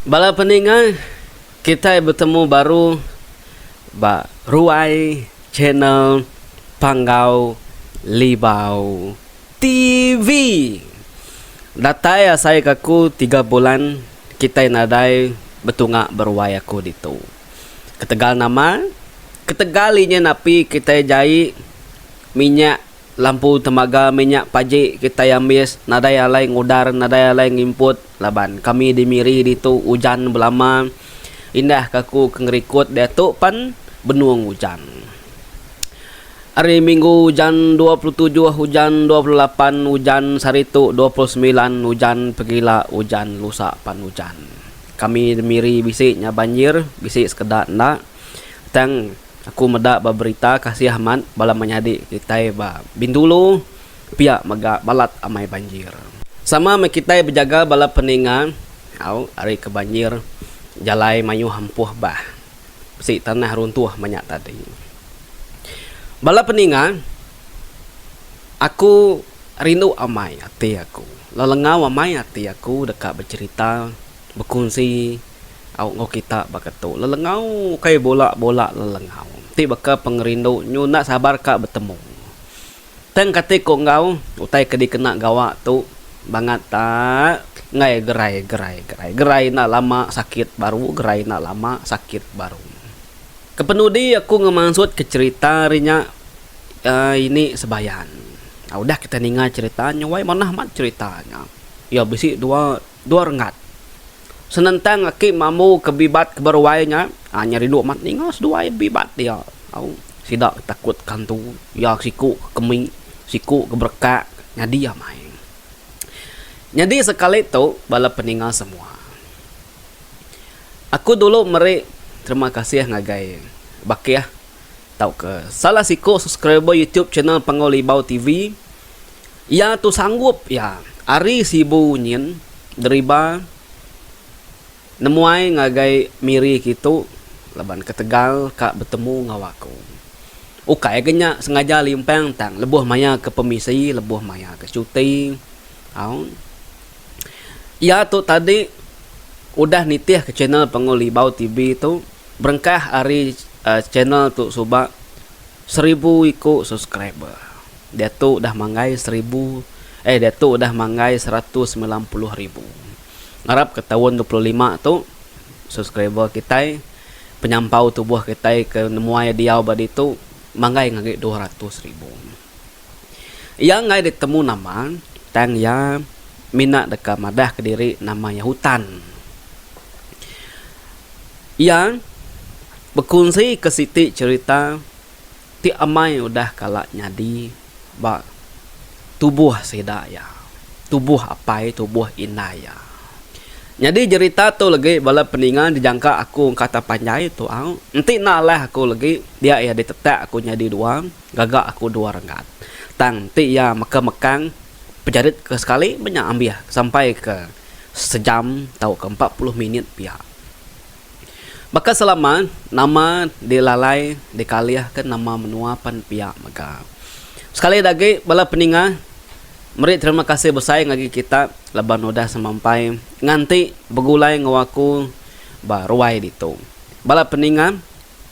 Bala peninga kitai betemu baru ba ruai channel Panggau Libau TV. Datai asai ke aku tiga bulan kitai nadai betunga beruai aku ditu. Ketegal nama? Ketegal inya napi kitai jai minyak Lampu temaga minyak paji kitai ambis nadai alai ngudar nadai alai ngimput laban kami di Miri ditu ujan belama indah ka aku ke ngerikut diatu pan benung ujan. Hari minggu ujan 27 ujan 28 ujan sehari tu 29 ujan pegila ujan lusa pan ujan. Kami di Miri bisi nya banjir bisi sekeda enda tang. Aku meda ba berita kasih amat bala menyadi kitai ba Bintulu pia mega balat amai banjir. Sama meh kitai bejaga bala peninga au ari ke banjir jalai mayuh ampuh bah bisi tanah runtuh menya tadi. Bala peninga aku rindu amai ati aku lelengau amai ati aku deka becherita Bekunsi au enggau kita baka tu. Lelengau ukai bula-bula lelengau. Ti baka pengerindu nyu enda sabar ka betemu. Tang kati ku enggau utai ke dikena gawa tu bangat ta enggai gerai gerai gerai. Gerai enda lama sakit baru gerai enda lama sakit baru. Kepenudi aku ngemansut ke cherita ari nya uhh ini sebayan. Udah kita ninga cherita nya wai manah amat cherita nya. Iya bisi dua. Dua renggat. Senentang aki mamu ke bibat ke beruai nya, aa nya rindu amat ninga seduai bibat dia. Au sida ke takut ke antu, iya siku ke kemi, siku ke berekak nyadi amai. Nyadi sekali tu bala peninga semua. Aku dulu meri terima kasih ngagai bakih tauka salah siku subscriber YouTube channel Panggau Libau TV. Iya tu sanggup iya ari Sibu nyin deriba nemuai ngagai Miri kitu laban ketegal ka betemu enggau aku. Ukai ga nya sengaja limpang tang lebuh maya ke pemisi lebuh maya ke cuti au. Iya tu tadi udah nitih ke channel Panggau Libau TV tu berengkah ari channel tu suba seribu iku subscriber. Diatu udah manggai seribu eh diatu udah manggai 190 ribu. Ngarap ke taun 25 tu subscriber kitai penyampau tubuh kitai ke nemuai diau ba ditu manggai ngagai 200 ribu. Iya enggai ditemu nama tang iya mina deka madah kediri nama iya Hutan. Iya bekunsi ke siti cherita ti amai udah kala nyadi ba tubuh sida iya, tubuh apai tubuh indai iya. Nyadi jerita tu legi bala peninga dijangka aku engka panjai tu au. Enti enda alah aku legi dia iya ditetak aku nyadi dua, gaga aku dua renggat. Tang enti iya meka mekang pejarit ke sekali meh nya ambih sampai ke sejam tauka 40 minit pia. Baka selama, nama dilalai dikalihka nama menua pan pia mega. Sekali da agi bala peninga meri terima kasih besai ngagai kita laban udah semampai nganti begulai enggau aku ba ruai ditu. Bala peninga,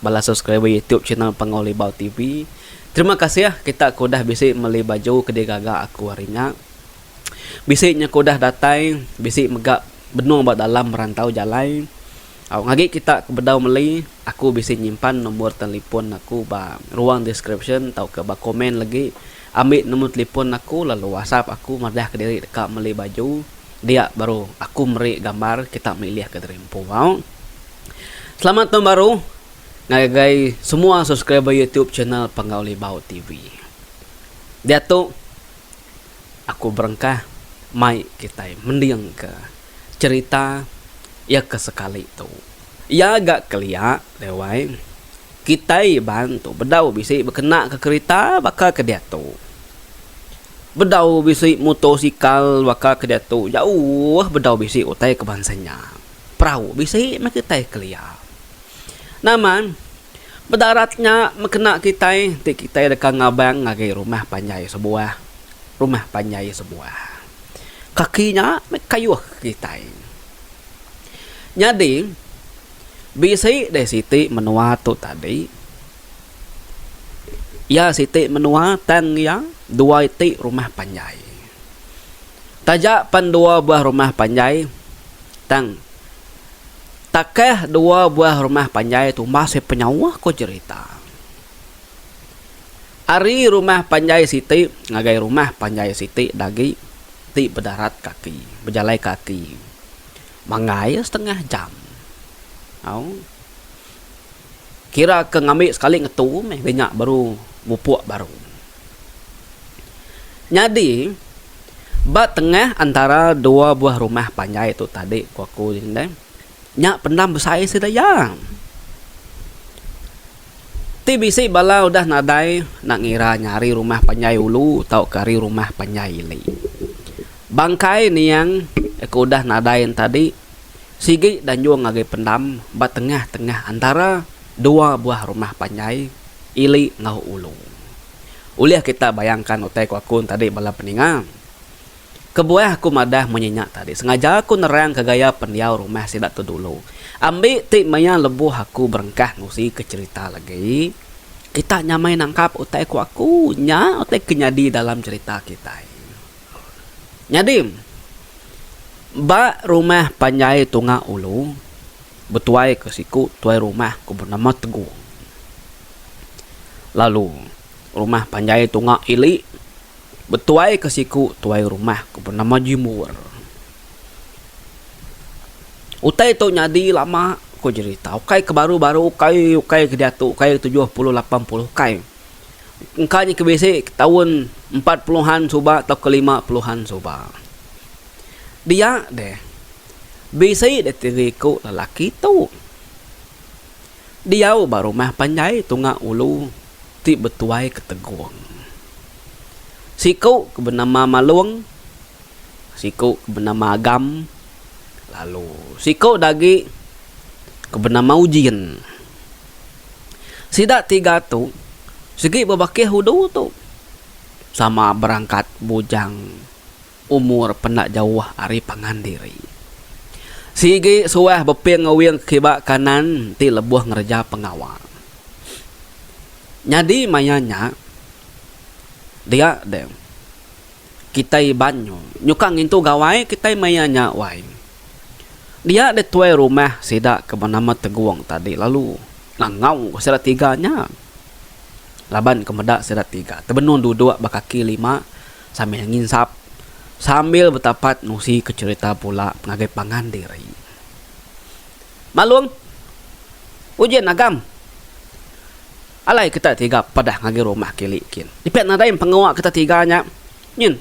bala subscriber YouTube channel Panggau Libau TV, terima kasih kita ke udah bisi meli baju ke digaga aku hari nya. Bisi nya ke udah datai, bisi mega benung ba dalam merantau jalai. Au ngagi kita ke bedau meli, aku bisi nyimpan nombor telipon aku ba ruang description tauka ba komen legi. Ambi nombor telipon aku lalu whatsapp aku madah kediri deka meli baju. Dia baru aku meri gambar kita milih kediri empu au. Selamat taun baru ngagai semua subscriber YouTube channel Panggau Libau TV. Diatu Aku berengkah mai kitai mendingka cherita iya ke sekali tu. Iya ga kelia dewai kitai Iban tu bedau bisi bekena ke kerita baka ke diatu. Bedau bisi mutosikal baka ke diatu jauh bedau bisi utai ke bansa nya. Perau bisi meh kitai kelia. Nama bedarat nya mekena kitai ti kitai deka ngabang ngagai rumah panjai sebuah, rumah panjai sebuah. Kaki nya meh kayuh ke kitai. Nyadi, bisi deh siti menua tu tadi. Iya siti menua tang iya dua iti rumah panjai. Taja pan dua buah rumah panjai tang takah dua buah rumah panjai tumbas iya penyauh ko jerita. Ari rumah panjai siti ngagai rumah panjai siti da agi ti bedarat kaki, bejalai kaki. Manggai setengah jam. Au. Kira ke ngambi sekali ngetu meh ga nya baru mupuk baru. Nyadi ba tengah antara dua buah rumah panjai tu tadi ku aku deh nya pendam besai sida iya. Ti bisi bala udah nadai enda ngira nya ari rumah panjai ulu tauka ari rumah panjai ili. Bangkai niang ke udah nadai entadi sigi danjung ngagai pendam ba tengah-tengah antara dua buah rumah panjai ili enggau ulu. Ulih kita bayangkan utai ku aku entadi bala peninga. Kebuah aku madah munyi nya tadi sengaja aku nerangka gaya pendiau rumah sida tu dulu. Ambi ti maya lebuh aku berengkah ngusika cherita lagi, kita nyamai nangkap utai ku aku nya utai ke nyadi dalam cherita kitai. Nyadi, ba rumah panjai tunga ulu, betuai ke siku tuai rumah ke benama Tegung. Lalu, rumah panjai tunga ili, Betuai ke siku tuai rumah ke benama Jimbur. Utai tu nyadi lama ku jerita ukai ke baru-baru ukai ukai ke diatu ukai 70 80 ukai. Engka nya ke bisi taun empat puluhan suba tauka lima puluhan suba. Dia deh bisi deh tiga iku lelaki tu. Diau ba rumah panjai tunga ulu ti betuai ke Tegong. Siku ke benama Malong, siku ke benama Agam lalu siku da agi ke benama Ujin. Sida tiga tu sigi bebakih udu tu sama berangkat bujang. Umur penda jauh ari pangan diri. Sigi suah beping ngewing kiba kanan ti lebuh ngereja pengawa. Nyadi maya nya, dia deh kitai Iban nyu nyuka ngintu gawai kitai maya nya wai. Dia deh tuai rumah sida ke benama Tegung tadi lalu ngangau sida tiga nya. Laban ke meda sida tiga tebenung duduk ba kaki lima sambil nginsap sambil betapat nusi ke cherita pula ngagai pangan diri. Malung Ujin agam alai kita tiga padah ngagai rumah kili kin. Dipet nadai pengawa kita tiga nya nyin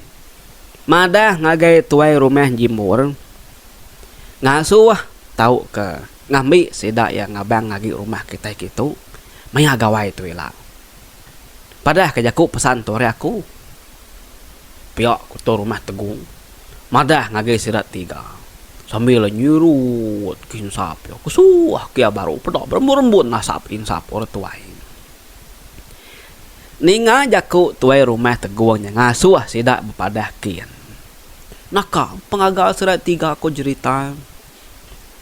madah ngagai tuai rumah Jimbur ngasuh tauka ngambi sida iya ngabang agi rumah kitai kitu maya gawai tu ila. Padah ka jaku pesan tu ari aku. Pia ku Tuan Rumah Tegung madah ngagai sida tiga sambil nyirut ke insap iya ke suah ke iya baru peda berembun-rembun asap insap orang tuai. Ninga jaku Tuai Rumah Tegung nya ngasuh sida bepadah kin. Naka pengaga sida tiga ku jerita.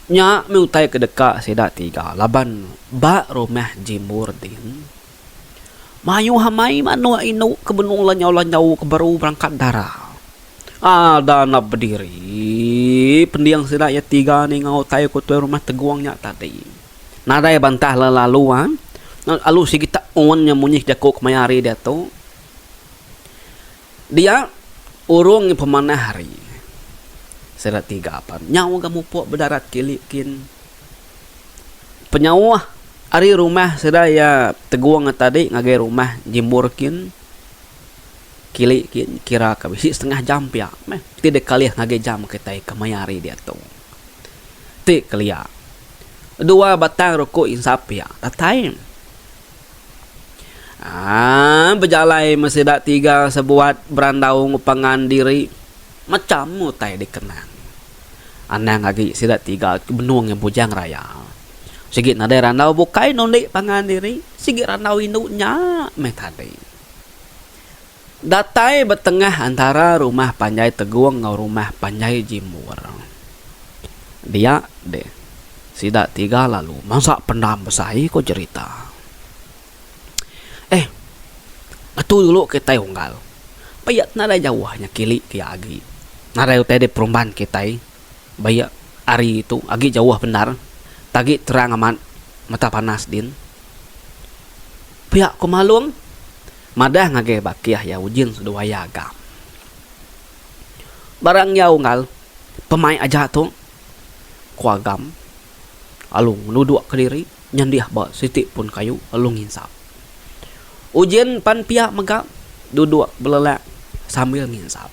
Nya meh utai ke deka sida tiga laban ba rumah Jimbur din mayuh amai manuk indu ke benung lenyau-lenyau ke baru berangkat dara. Ada enda bediri pending sida iya tiga ninga utai ku tuai rumah Tegung nya tadi. Nadai bantah lelalu ah. Lalu sigi taun nya munyi jaku kemaya hari diatu. Dia urung pemanah hari. Sida tiga pan nyau ga mupuk bedarat kili kin. Penyauh ari rumah sida iya Tegung tadi ngagai rumah Jimbur kin kili kin kira ka bisi setengah jam pia meh ti deh kalih ngagai jam kitai ke maya hari diatu. Ti kelia dua batang ruku insap pia datai. Aaa bejalai meh sida tiga sebuat berandau enggau pangan diri macham utai dikenang. Anang agi sida tiga ke benung iya bujang raya. Sigi nadai randau bukai nundi pangan diri sigi randau indu nya meh tadi. Datai betengah antara rumah panjai Tegung enggau rumah panjai Jimbur. Dia deh. Sida tiga lalu mansa pendam besai ko jerita. Eh, ngetu dulu kitai unggal. Ba iya nadai jauh nya kili ke iya agi. Nadai utai diperumban kitai ba iya ari tu agi jauh bendar. Tagi terang amat mata panas din. Pia ko Malong madah ngagai bakih iya ujing seduai iya agam. Barang iya unggal pemai aja tu. Ku Agam, alu ngenuduk kediri nyandih ba siti pun kayu lalu nginsap. Ujin pan pia mega duduk belelak sambil nginsap.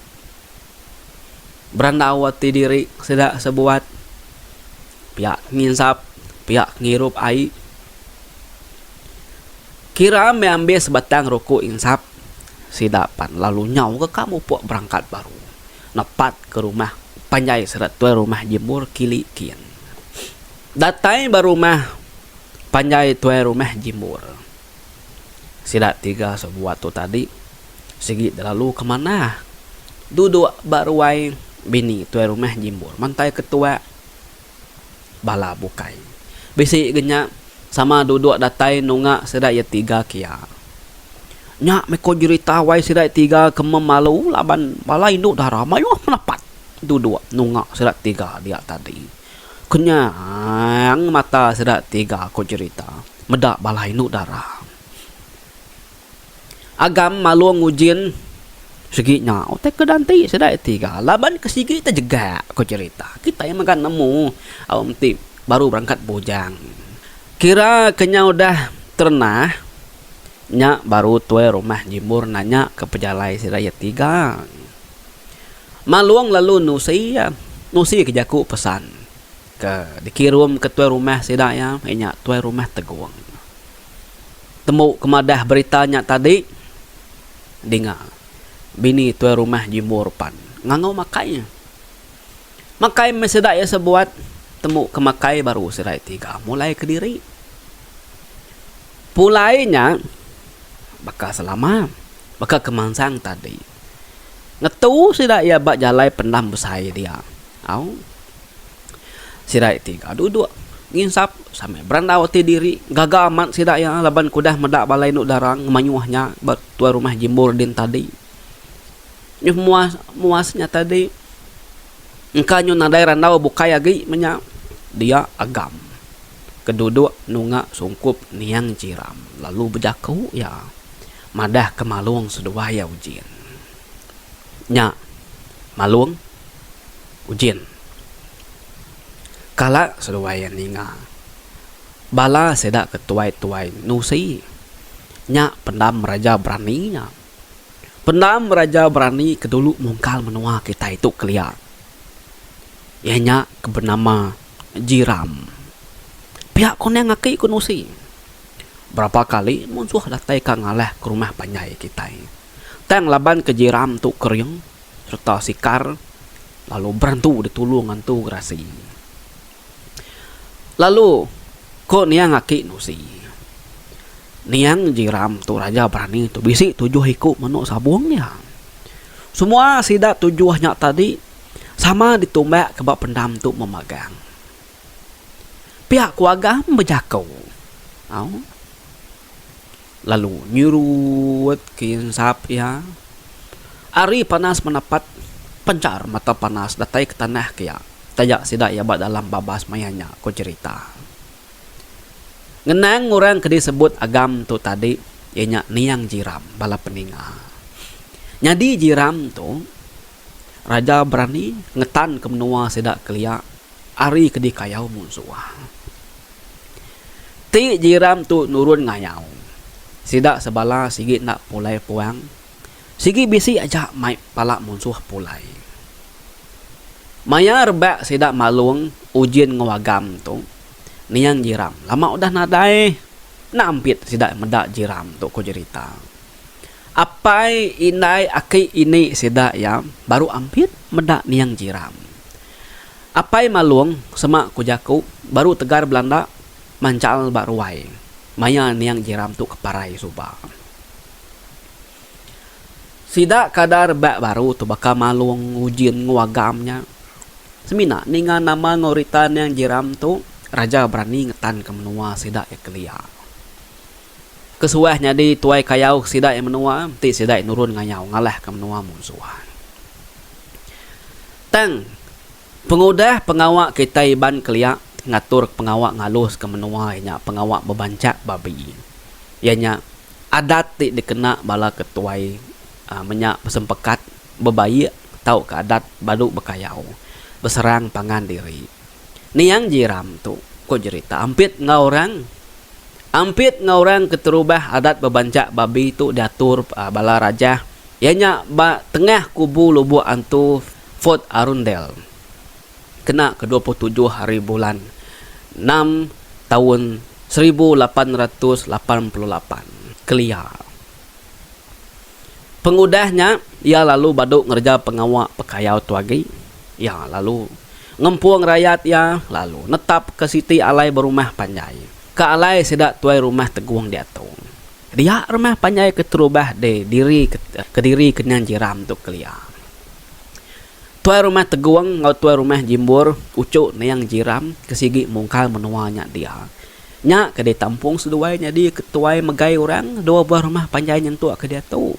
Berandau ati diri sida sebuat pia nginsap pia ngirup ai. Kira meh ambis batang ruku insap sida pan lalu nyau ke ka mupuk berangkat baru. Nepat ke rumah panjai sida tuai rumah Jimbur kili kin. Datai ba rumah panjai tuai rumah Jimbur. Sida tiga sebuat tu tadi sigi delalu ke manah duduk ba ruai bini tuai rumah Jimbur mantai ke tuak bala bukai. Bisi ga nya sama duduk datai nunga sida iya tiga kia. Nya meh ko jerita wai sida iya tiga ke memalu laban bala indu dara mayuh menapat duduk nunga sida tiga dia tadi. Kenyang mata sida tiga ko jerita meda bala indu dara. Agam malung ujin sigi nya utai ke danti sida tiga laban ke sigi tejegak ko jerita kitai mega nemu au enti baru berangkat bujang. Kira ke nya udah terenah nya baru tuai rumah Jimbur nanya ke pejalai sida iya tiga. Malung lalu nusi iya nusi ke jaku pesan ke dikirum ke tuai rumah sida iya nya tuai rumah Tegong. Tembu ke madah berita nya tadi, dinga bini tuai rumah Jimbur pan ngangau makai nya. Makai meh sida iya sebuat, tembu ke makai baru sida iya tiga mulai kediri. Pulai nya baka selama, baka ke mansang tadi. Ngetu sida iya ba jalai pendam besai dia. Au. Sida ti ga duduk nginsap sambil berandau ati diri gaga amat sida iya laban ke udah meda balai enu dara ngemayuh nya ba tuai rumah Jimbur din tadi. Nyuh muas muas nya tadi engka nyu nadai randau bukai agi meh nya dia agam ke duduk nunga sungkup niang Jiram lalu bejaku iya madah ke malung seduai iya ujin. Nya malung ujin. Kala seduai iya ninga bala sida ke tuai-tuai nusi nya pendam Raja Berani nya. Pendam Raja Berani ke dulu mungkal menua kitai tu kelia iya nya ke benama Jiram. Pia ku neng aki ku nusi berapa kali munsuh datai ka ngalah ke rumah panjai kitai. Tang laban ke Jiram tu kering sereta sikar lalu berantu ditulung antu gerasi. Lalu ko niang aki nusi, niang Jiram tu raja berani tu bisi tujuh iku menu sabung iya. Semua sida tujuh nya tadi sama ditumbak ke ba pendam tu memagang. Pia ku Agam bejaku. Au. Lalu nyurut ke insap iya. Ari panas menapat penchar mata panas datai ke tanah ke iya taja sida iya ba dalam babas maya nya, ku cherita. Ngenang orang ke disebut Agam tu tadi iya nya niang Jiram bala peninga. Nyadi Jiram tu raja berani ngetanka menua sida kelia ari ke dikayau munsuh. Ti jiram tu nurun ngayau, sida sebala sigi enda pulai puang, sigi bisi aja mai pala munsuh pulai. Maya rebak sida malung ujin enggau agam tu, niang jiram lama udah nadai enda ampit sida meda jiram tu ku jerita. Apai indai aki ini sida iya baru ampit meda niang jiram. Apai Malung sema ku jaku baru tegar belanda manchal ba ruai maya niang jiram tu ke parai suba. Sida kada rebak baru tu baka Malung, Ujin enggau Agam nya semina ninga nama enggau rita niang jiram tu. raja berani ngetanka menua sida iya kelia. Kesuah nyadi tuai kayau sida iya menua enti sida iya nurun ngayau ngalahka menua munsuh. Tang, pengudah pengawa kitai Iban kelia ngatur pengawa ngaluska menua iya nya pengawa bebanchak babi. Iya nya adat ti dikena bala ketuai menya besempekat bebaik tauka adat badu bekayau beserang pangan diri. Niang Jiram tu, ku jerita ampit enggau orang. Ampit enggau orang keterubah adat bebanchak babi tu diatur bala rajah iya nya ba tengah kubu Lubok Antu Fort Arundel kena ke 27 hari bulan enam taun 1888 kelia. Pengudah nya, iya lalu badu ngereja pengawa pekayau tu agi. Iya lalu ngempung rayat iya lalu netapka siti alai berumah panjai, ke alai sida tuai rumah Tegung diatu. Dia rumah panjai keterubah di diri kediri Kenyang Jiram tu kelia. Tuai rumah Tegung enggau tuai rumah Jimbur uchu Niang Jiram ke sigi mungkal menua nya dia. Nya ke ditampung seduai nyadi ketuai megai orang dua buah rumah panjai nyentuk ke diatu.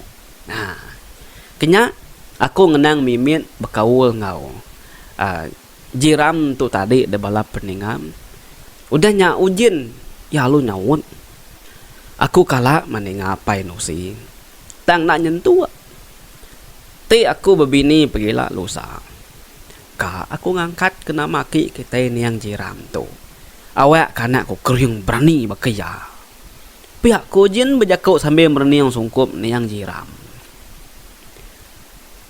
Nah. Ke nya, aku ngenang mimit bekaul enggau uhh jiram tu tadi da bala peninga. Udah nya ujin iya alu nyaut. Aku kala meh ninga apai nusi. Tang enda nyentuk. Ti aku bebini pegila lusa. Ka aku ngangkat ke nama aki kitai niang jiram tu. Awak ka anak ku kering berani baka iya. Pia ku Jin bejaku sambil merening sungkup niang jiram.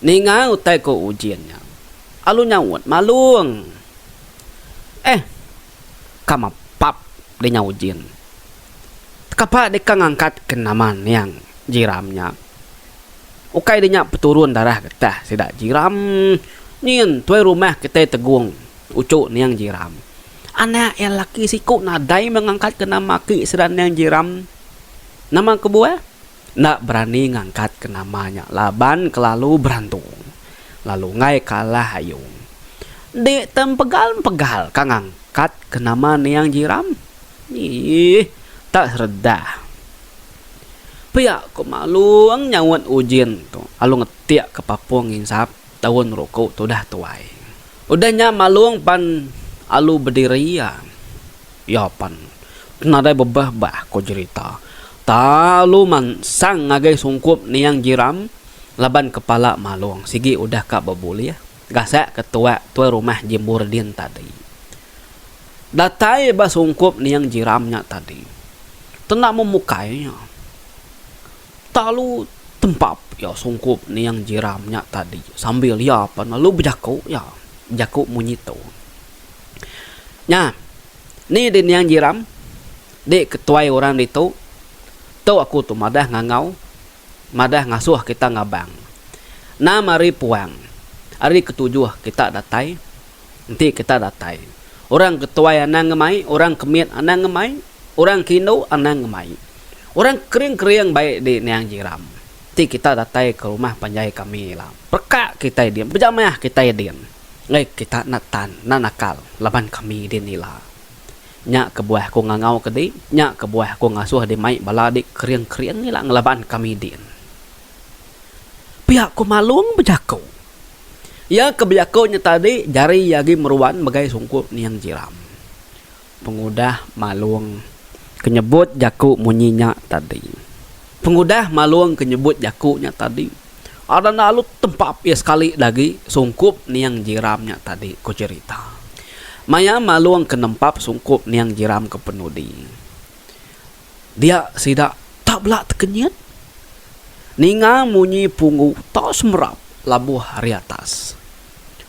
Ninga utai ku Ujin nya. Alu nyaut Malung. Eh. Ka mapap dinya Ujin. Kapa deka ngangkat ke nama niang jiram nya. Ukai dinya peturun darah getah sida jiram. Nyin tuai rumah kitai Tegung uchu niang jiram. Anak iya laki siku nadai meh ngangkat ke nama aki sida niang jiram. Nama kebuah? Enda berani ngangkat ke nama nya laban kelalu berantu lalu enggai kalah ayu. Enti tempegal empegal ka ngangkat ke nama niang jiram. Iih tak seredah. Pia ku Malung nyaut Ujin tu lalu ngetik ke papung nginsap daun ruku tudah tuai. Udah nya Malung pan alu bediri iya. Iya pan nadai bebah-bah ku jerita. Talu mansang ngagai sungkup niang Jiram laban kepala Malung sigi udah ka bebulih gasak ke tuak tuai rumah Jimbur din tadi. Datai ba sungkup niang Jiram nya tadi, tenda memukai nya. Talu tempap iya sungkup niang Jiram nya tadi sambil iya pan lalu bejaku iya, bejaku munyi tu. Nya, ni di niang Jiram, di ketuai orang ditu, tu aku tu madah ngangau, madah ngasuh kita ngabang. Enam hari puang, hari ketujuh kita datai. Enti kita datai. Orang ke tuai anang ngemai, orang ke mit anang ngemai, orang ke indu anang ngemai. Orang ke kering-kering bai di niang jiram. Enti kita datai ke rumah panjai kami ila, perekak kitai din, bejamah kitai din. Enggai kita enda tan, enda nakal laban kami din ila. Nya kebuah aku ngangau ke di, nya kebuah aku ngasuh di mai bala di kering-kering ila ngelaban kami din. Pia ku Malung bejaku. Iya ke bejaku nya tadi jari iya agi meruan megai sungkup niang Jiram. Pengudah Malung ke nyebut jaku munyi nya tadi. Pengudah Malung ke nyebut jaku nya tadi, ada enda alu tempap iya sekali da agi sungkup niang Jiram nya tadi, ku cherita. Maya Malung ke nempap sungkup niang Jiram ke penudi. Dia sida tak bela tekenyit ninga munyi punggu tau semerap labuh ari atas.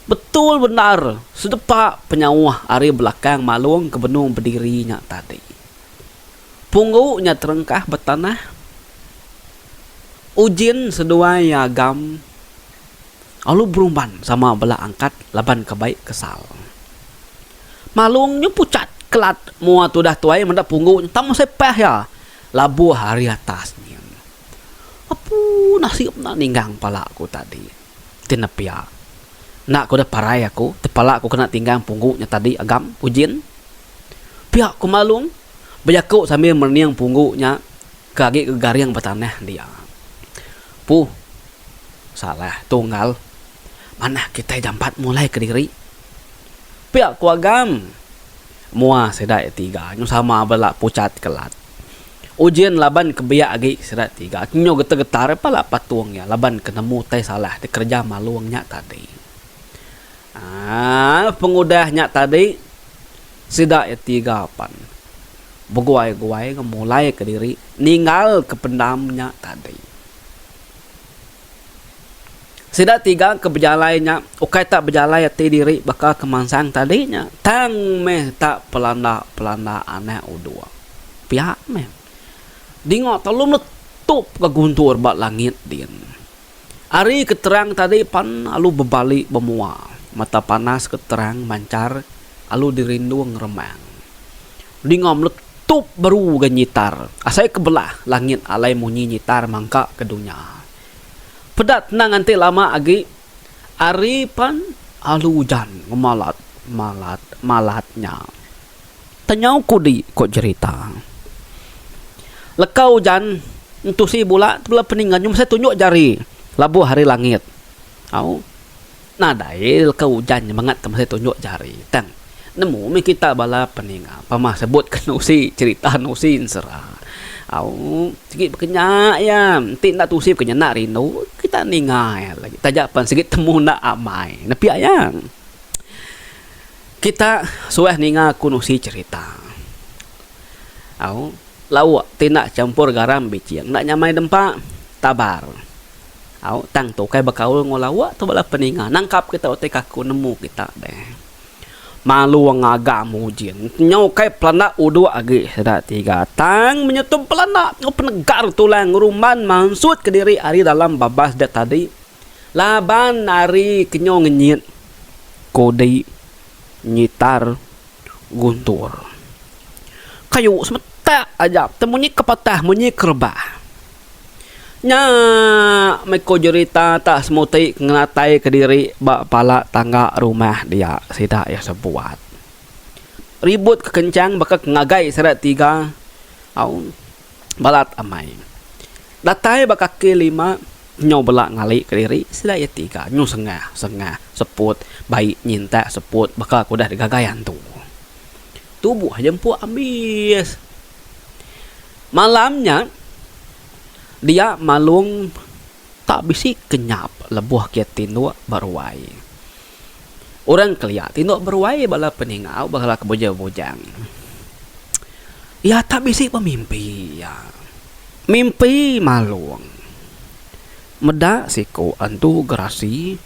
Betul bendar sedepa penyauh ari belakang malung ke benung bediri nya tadi. Punggu nya terengkah ba tanah. Ujin seduai iya agam lalu berumban sama bela angkat laban ke bai kesal. Malung nyu puchat kelat mua tudah tuai meda punggu nya tang mesai pah iya labuh ari atas nyin. Apu nasib enda ninggang pala aku tadi. Ti ne pia. Enda ku deh parai aku ti pala aku kena tinggang punggu nya tadi agam ujin. Pia ku Malung bejaku sambil merening punggu nya ke agi gegaring ba tanah dia. Puh. Salah tunggal. Manah kitai jampat mulai kediri. Pia ku Agam. Mua sida iya tiga nyu sama bela puchat kelat. Ujin laban ke biak agi sida tiga nyu getar-getar pala patung iya laban ke nemu utai salah dikereja Malung nya tadi. Aaa pengudah nya tadi sida iya tiga pan beguai-guai ngemulai kediri ninggal ke pendam nya tadi. Sida tiga ke bejalai nya ukai tak bejalai ati diri baka ke mansang tadi nya tang meh tak pelanda-pelanda anak uduk. Pia meh. Dinga telu meletup ga guntur ba langit din. Ari ke terang tadi pan alu bebali bemua mata panas ke terang manchar alu dirindung remang. Dinga meletup baru ga nyitar asai ke belah langit alai munyi nyitar mangka ke dunya. Peda tenang enti lama agi ari pan alu ujan ngemalat malat malat nya. Tenyau kudi ko jerita. Leka ujan entusi bula tebela peninggan nyau mesai tunjuk jari labuh ari langit. Au. Nadai leka ujan nya bangat ke mesai tunjuk jari tang nemu mih kita bala peninga pamah sebut ke nusi cherita nusi ensera au sigi baka nya iya enti enda tusi baka nya enda rindu kita ninga iya lagi taja pan sigi temu enda amai nepi iya kita suah ninga ku nusi cherita au lauk ti enda champur garam biching enda nyamai dempa tabar. Au tang tu ukai bekaul enggau lawa tu bala peninga nangkap kita utai ke aku nemu kita deh. Malu ngaga mujin nyau ukai pelanda uduk agi sida tiga tang menyetum pelanda enggau penegar tulang ngerumban mansut kediri ari dalam babas da tadi laban ari kenyau ngenyit kudi nyitar guntur. Kayu semetak aja temunyi ke patah munyi ke rebah. Nya meh ko jerita tak semuti ke ngenatai kediri ba pala tangga rumah dia sida iya sebuat. Ribut ke kencang baka ke ngagai sida tiga au balat amai. Datai ba kaki lima nyau bela ngali kediri sida iya tiga nyu sengah sengah seput bai nyintak seput baka ke udah digagai antu. Tubuh jempuk ambis. Malam nya, dia Malung tak bisi kenyap lebuh ke tinduk ba ruai. Orang kelia tinduk ba ruai bala peningau bala ke bujang-bujang. Iya tak bisi bemimpi iya. Mimpi Malung meda siku antu gerasi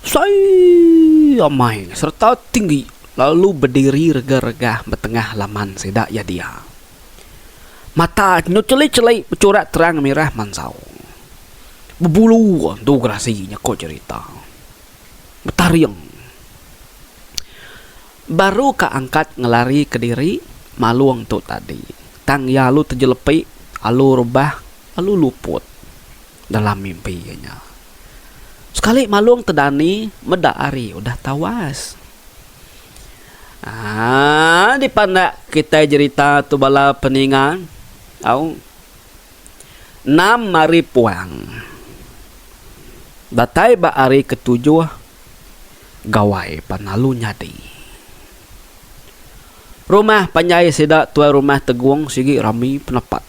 sai amai sereta tinggi lalu bediri regah-regah ba tengah laman sida iya dia. Mata nyu cheli-cheli bechurak terang mirah mansau. Bebulu endu gerasi nya ko cherita. Betaring. Baru ka angkat ngelari kediri malung tu tadi. Tang iya alu tejelepi alu rebah alu luput dalam mimpi iya nya. Sekali malung tedani meda ari udah tawas. Aaa dipandak kitai jerita tu bala peninga au enam hari puang datai ba hari ketujuh gawai pan lalu nyadi. Rumah panjai sida tuai rumah Tegung sigi rami penepat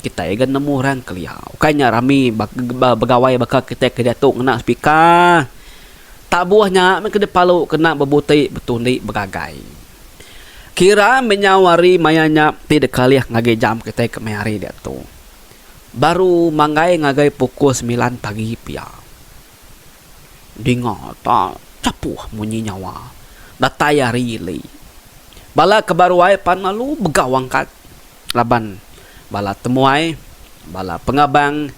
kitai ga nemu orang kelia ukai nya rami begawai baka kitai ke diatu ngena speaker. Tabuh nya meh ke dipalu kena bebuti betundi begagai. Kira meh nyau hari maya nya ti dikalih ngagai jam kitai ke meh hari diatu. Baru manggai ngagai pukul semilan pagi pia. Dinga ta chapuh munyi nyawa datai ari ili. Bala ke baru ai pan lalu begau angkat. Laban bala temuai, bala pengabang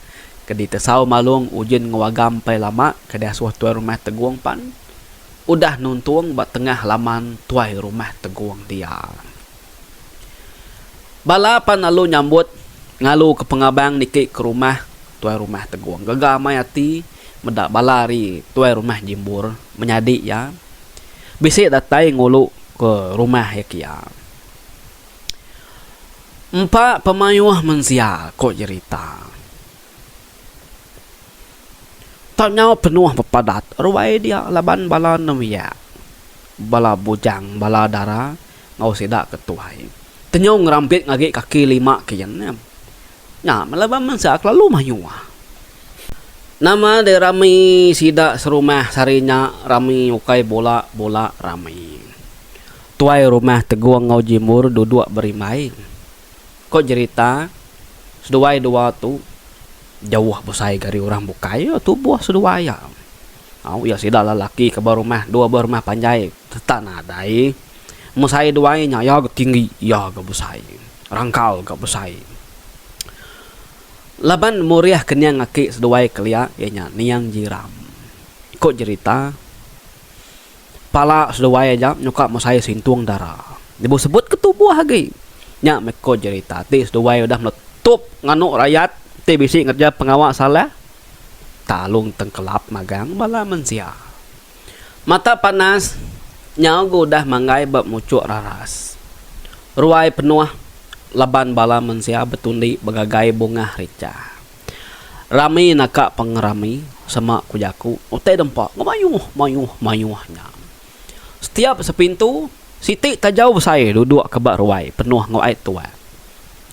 ke ditesau Malong ujin ngewagam pai lama ke diasuh Tuai Rumah Tegung pan udah nuntung ba tengah laman Tuai Rumah Tegung dia. Bala pan lalu nyambut ngalu ke pengabang niki ke rumah Tuai Rumah Tegung. Gaga amai ati meda bala ari Tuai Rumah Jimbur menyadi iya bisi datai ngulu ke rumah iya kia. Empa pemayuh mensia, ko jerita. Tau nyau penuh bepadat ruai dia laban bala nembiak, bala bujang, bala dara enggau sida ke tuai. Tenyau ngerampit ngagi kaki lima kin. Nya meh laban mensia kelalu mayuh. Nama deh rami sida serumah sehari nya rami ukai bula bula rami. Tuai rumah Tegung enggau Jimbur duduk berimbai. Ko jerita seduai dua tu jauh besai ga ari orang bukai tubuh seduai iya. Au iya sida lelaki ke ba rumah dua buah rumah panjai tetap nadai mesai duai nya iya ga tinggi iya ga besai rangkal ga besai. Laban murih ke niang aki seduai kelia iya nya niang Jiram. Ko jerita, pala seduai aja nyuka mesai sintung dara. Lebuh sebut ke tubuh agi. Nya meh ko jerita ti seduai udah meletup nganu rayat ti bisi ngereja pengawa salah talung tengkelap magang bala mensia. Mata panas nyau ga udah manggai ba muchuk raras. Ruai penuh laban bala mensia betundi begagai bungah richah. Rami naka pengerami sema ku jaku utai dempa ngemayuh mayuh mayuh nya. Setiap sepintu siti tajau besai duduk ke ba ruai penuh enggau ai tuak.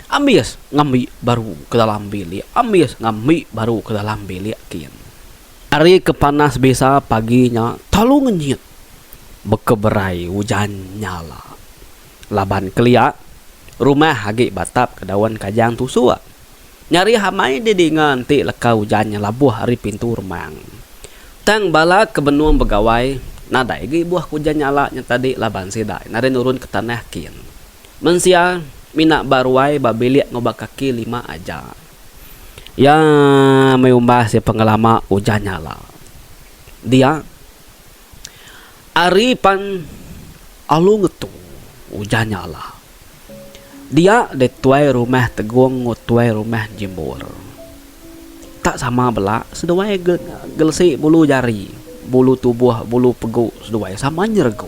Ambis ngambi baru ke dalam bilik ambis ngambi baru ke dalam bilik kin. Hari ke panas bisa pagi nya telalu ngenyit bekeberai ujan nyala. Laban kelia, rumah agi batap ke daun kajang tusuk. Nyarih amai didinga enti leka ujan nya labuh ari pintu remang. Tang bala ke benung begawai nadai agi buah ke ujan nyala nya tadi laban sida nadai nurun ke tanah kin. Mensia mina ba ruai ba bilik enggau ba kaki lima aja. Iya meh umbas iya pengelama ujan nyala. Dia, ari pan alu ngetu ujan nyala. Dia deh tuai rumah Tegong enggau tuai rumah Jimbur. Tak sama bela seduai gelesi bulu jari, bulu tubuh, bulu pegu seduai sama nyeregu.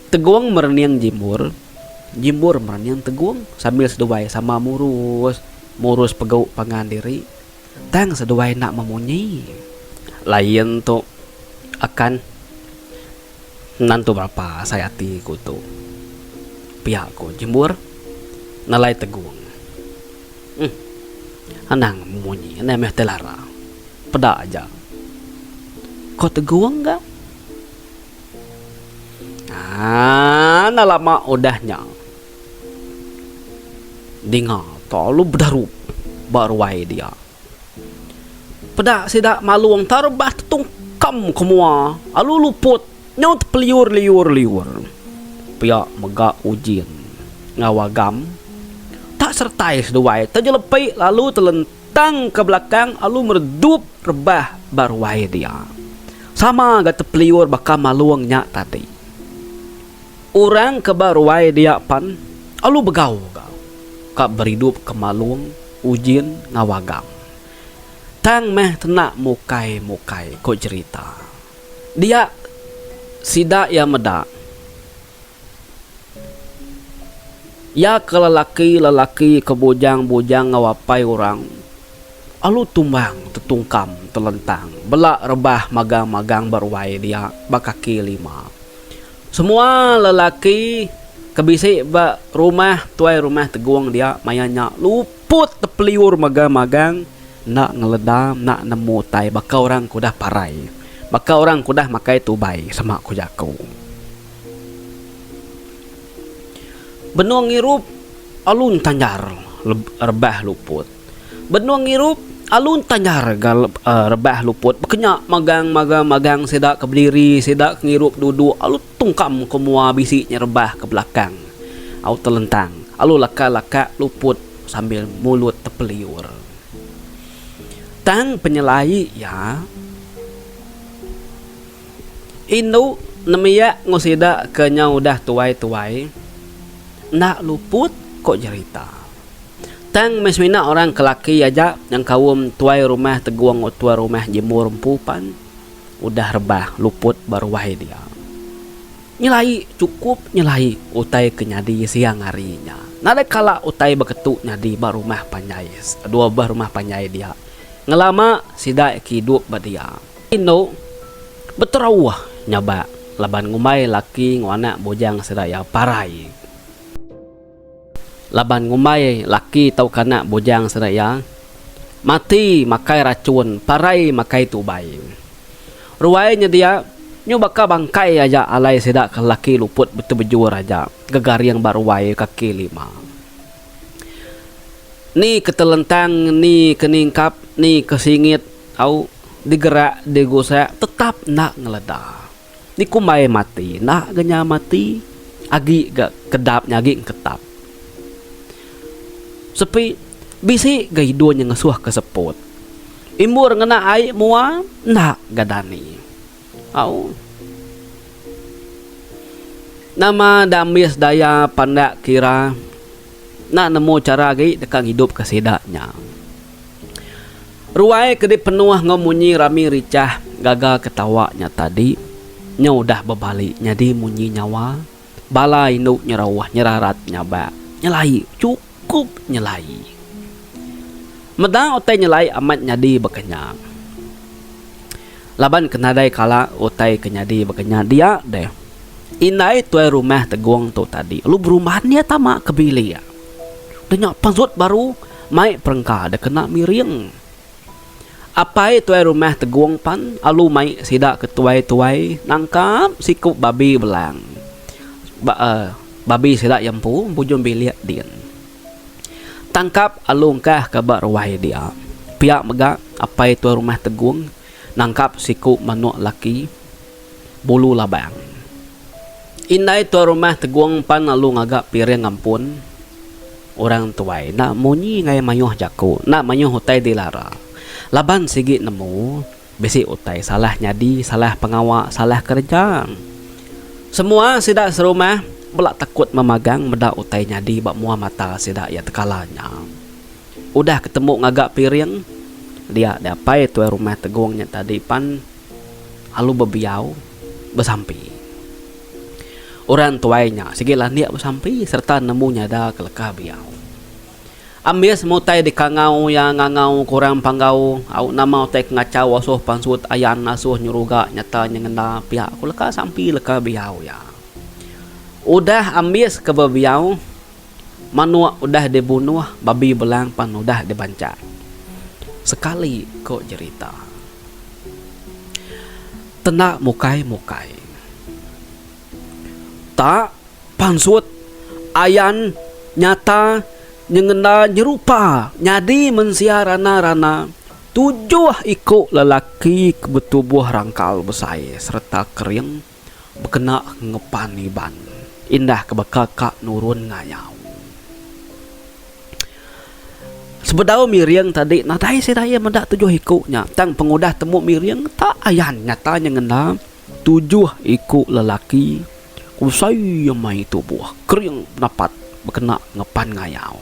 Tegong merening Jimbur, Jimbur merening Tegong sambil seduai sama murus murus pegu pangan diri tang seduai enda memunyi. Lain tu akan nentu berapa asai ati ku tu pia ku Jimbur nelai Tegong. Uhh anang memunyi anang meh tai lara peda aja ko Tegong ga. Aa enda lama udah nya dinga tau lalu bedarup ba ruai dia. Peda sida malung tau rebah tetungkam ke mua lalu luput nyau tepeliur liur liur. Pia mega ujin enggau agam tak seretai seduai tejelepi lalu telentang. Tang ke belakang alu meredup rebah ba ruai dia. Sama ga tepeliur baka malung nya tadi. Orang ke ba ruai dia pan alu begau ga ka beridup ke malung ujin enggau agam. Tang meh tena mukai mukai ko jerita. Dia sida iya meda. Iya ke lelaki-lelaki ke bujang-bujang enggau apai orang alu tumbang tetungkam telentang bela rebah magang-magang ba ruai dia ba kaki lima. Semua lelaki ke bisi ba rumah tuai rumah Tegung dia maya nya luput tepeliur magang-magang enda ngeleda enda nemu utai baka orang ke udah parai baka orang ke udah makai tubai sema ku jaku. Benung ngirup alun tanjar rebah luput. Benung ngirup alun tanjar ga rebah luput. Bekenya magang magang magang sida ke bediri sida ke ngirup duduk alu tungkam ke mua bisi nya rebah ke belakang au telentang alu laka laka luput sambil mulut tepeliur. Tang penyelai iya. Indu nembiak enggau sida ke nyau udah tuai-tuai enda luput ko jerita. Tang meh semina orang ke laki aja nyengkaum tuai rumah Tegung enggau tuai rumah Jemur empu pan udah rebah luput ba ruai dia. Nyelai chukup nyelai utai ke nyadi siang hari nya. Nadai kala utai beketu nyadi ba rumah panjai dua buah rumah panjai dia. Ngelama sida ke idup ba dia. Indu beterauh nyabak laban ngumbai laki enggau anak bujang sida iya parai. Laban ngumbai laki tauka anak bujang sida iya mati makai rachun parai makai tubai. Ruai nyedia nyu baka bangkai aja alai sida ke lelaki luput betebejur aja gegaring ba ruai kaki lima. Ni ke telentang ni ke ningkap ni ke singit au digerak digusak tetap enda ngeleda. Dikumbai mati enda ga nya mati agi ga kedap nya agi ngketap. Sepi bisi ga idun nya ngesuh ke seput. Imbur ngena ai mua enda ga dani. Au. Nama da ambis daya pandak kira enda nemu chara agi deka ngidup ke sida nya. Ruai ke dipenuh enggau munyi rami richah gaga ketawa nya tadi nya udah bebali nyadi munyi nyawa bala indu nyerauh nyerarat nyabak nyelai chukup nyelai. Meda utai nyelai amat nyadi baka nya. Laban ke nadai kala utai ke nyadi baka nya dia deh. Indai tuai rumah Tegong tu tadi lalu berumban iya tama ke bilik. Udah nya pansut baru mai perengka dek kena miring. Apai tuai rumah Tegong pan alu mai sida ke tuai-tuai nangkap siku babi belang. Ba babi sida iya empu bujung bilik din. Tangkap alu engkah ke ba ruai dia. Pia mega apai tuai rumah Tegong nangkap siku manuk laki bulu labang. Indai tuai rumah Tegung pan lalu ngaga piring ampun orang tuai enda munyi ngagai mayuh jaku enda mayuh utai dilara laban sigi nemu bisi utai salah nyadi salah pengawa salah kereja. Semua sida serumah bela takut memagang meda utai nyadi ba mua mata sida iya tekala nya. Udah ketemu ngaga piring dia diapai tuai rumah Tegung nya tadi pan Alu bebiau besampi. Orang tuai nya sigi landik besampi sereta nemu nyada ke leka biau. Ambis meh utai dikangau iya ngangau ke orang panggau au nama utai ke ngachau asuh pansut ayan asuh nyeruga nyata nyengenda pia ku leka sampi leka biau iya. Udah ambis ke bebiau Manuk udah dibunuh, babi belang pan udah dibanchak. Sekali ko jerita. Tenda mukai-mukai. Tak pansut ayan nyata nyengenda nyerupa nyadi mensia rana-rana tujuh iku lelaki ke betubuh rangkal besai sereta kering. Bekena ngepan Iban indah ke baka ka nurun ngayau. Sebedau miring tadi nadai sida iya meda tujuh iku nya tang pengudah temu miring tak ayan nyata nya ngena tujuh iku lelaki kusai amai tubuh kering penapat bekena ngepan ngayau.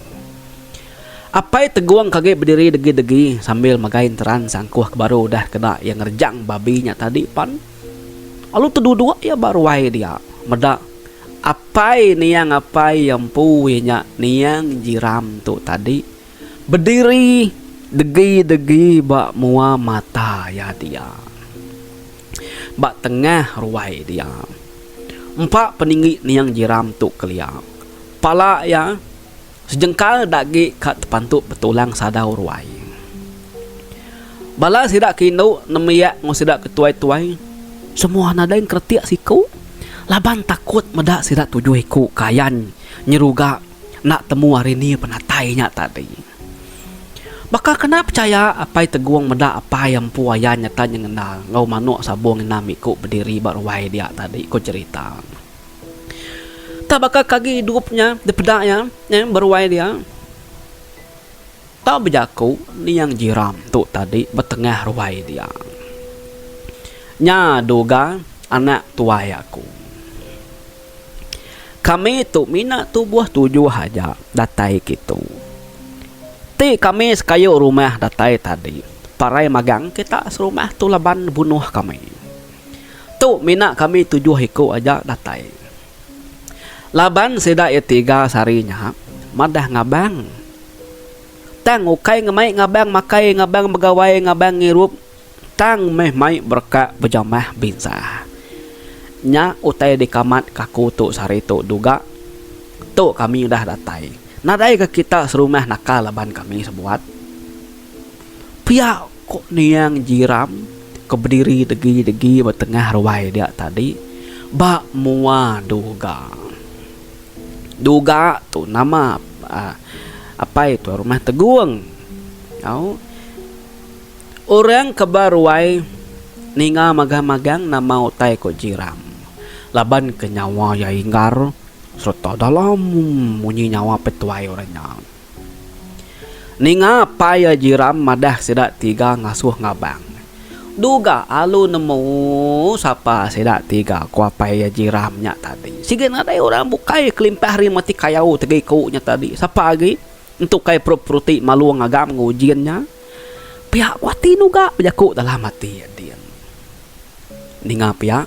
Apai Tegung ke agi bediri degi-degi sambil megai enteran sangkuh ke baru udah kena iya ngerejang babi nya tadi pan. Lalu teduduk iya ba ruai dia meda apai niang apai iya empu iya nya niang Jiram tu tadi bediri degi-degi ba mua mata iya dia. Ba tengah ruai dia. Empa peninggi niang Jiram tu kelia. Pala iya. Sejengkal da agi ka tepantup betulang sadau ruai. Bala sida ke indu nembiak enggau sida ke tuai-tuai semua nadai engkeretik siku laban takut meda sida tujuh iku kayan nyeruga enda temu ari ni penatai nya tadi. Baka kena pechaya Apai Tegung meda apai empu ayan nyata nyengenda enggau manuk sabung enam iku bediri ba ruai dia tadi ku cherita. Tak baka ke agi idup nya dipeda iya nya beruai dia. Tau bejaku niang jiram tu tadi betengah ruai dia. Nya duga anak tuai aku. Kami tu mina tubuh tujuh aja datai kitu. Ti kami sekayu rumah datai tadi parai magang kita serumah tu laban bunuh kami. Tu mina kami tujuh iku aja datai. Laban sida iya tiga sehari nya madah ngabang. Tang ukai ngemai ngabang makai ngabang begawai ngabang ngirup tang meh mai berekak bejamah binsah. Nya utai dikamat ka aku tu sehari tu duga. Tu kami udah datai. Nadai ga kita serumah nakal laban kami sebuat. Pia ko niang Jiram ke bediri degi-degi ba tengah ruai dia tadi ba mua Duga. Duga tu nama apai tuai rumah Tegung. Au orang ke ba ruai ninga magang-magang nama utai ko Jiram laban ke nyawa iya inggar sereta dalam munyi nyawa petuai orang nya. Ninga apai iya Jiram madah sida tiga ngasuh ngabang. Duga alu nemu sapa sida tiga ku apai iya Jiram nya tadi. Sigi nadai orang bukai kelimpah ari mati kayau tiga iku nya tadi. Sapa agi entukai perut peruti malung agam enggau ujin nya. Pia ku ati nuga bejaku dalam ati iya din. Ninga pia,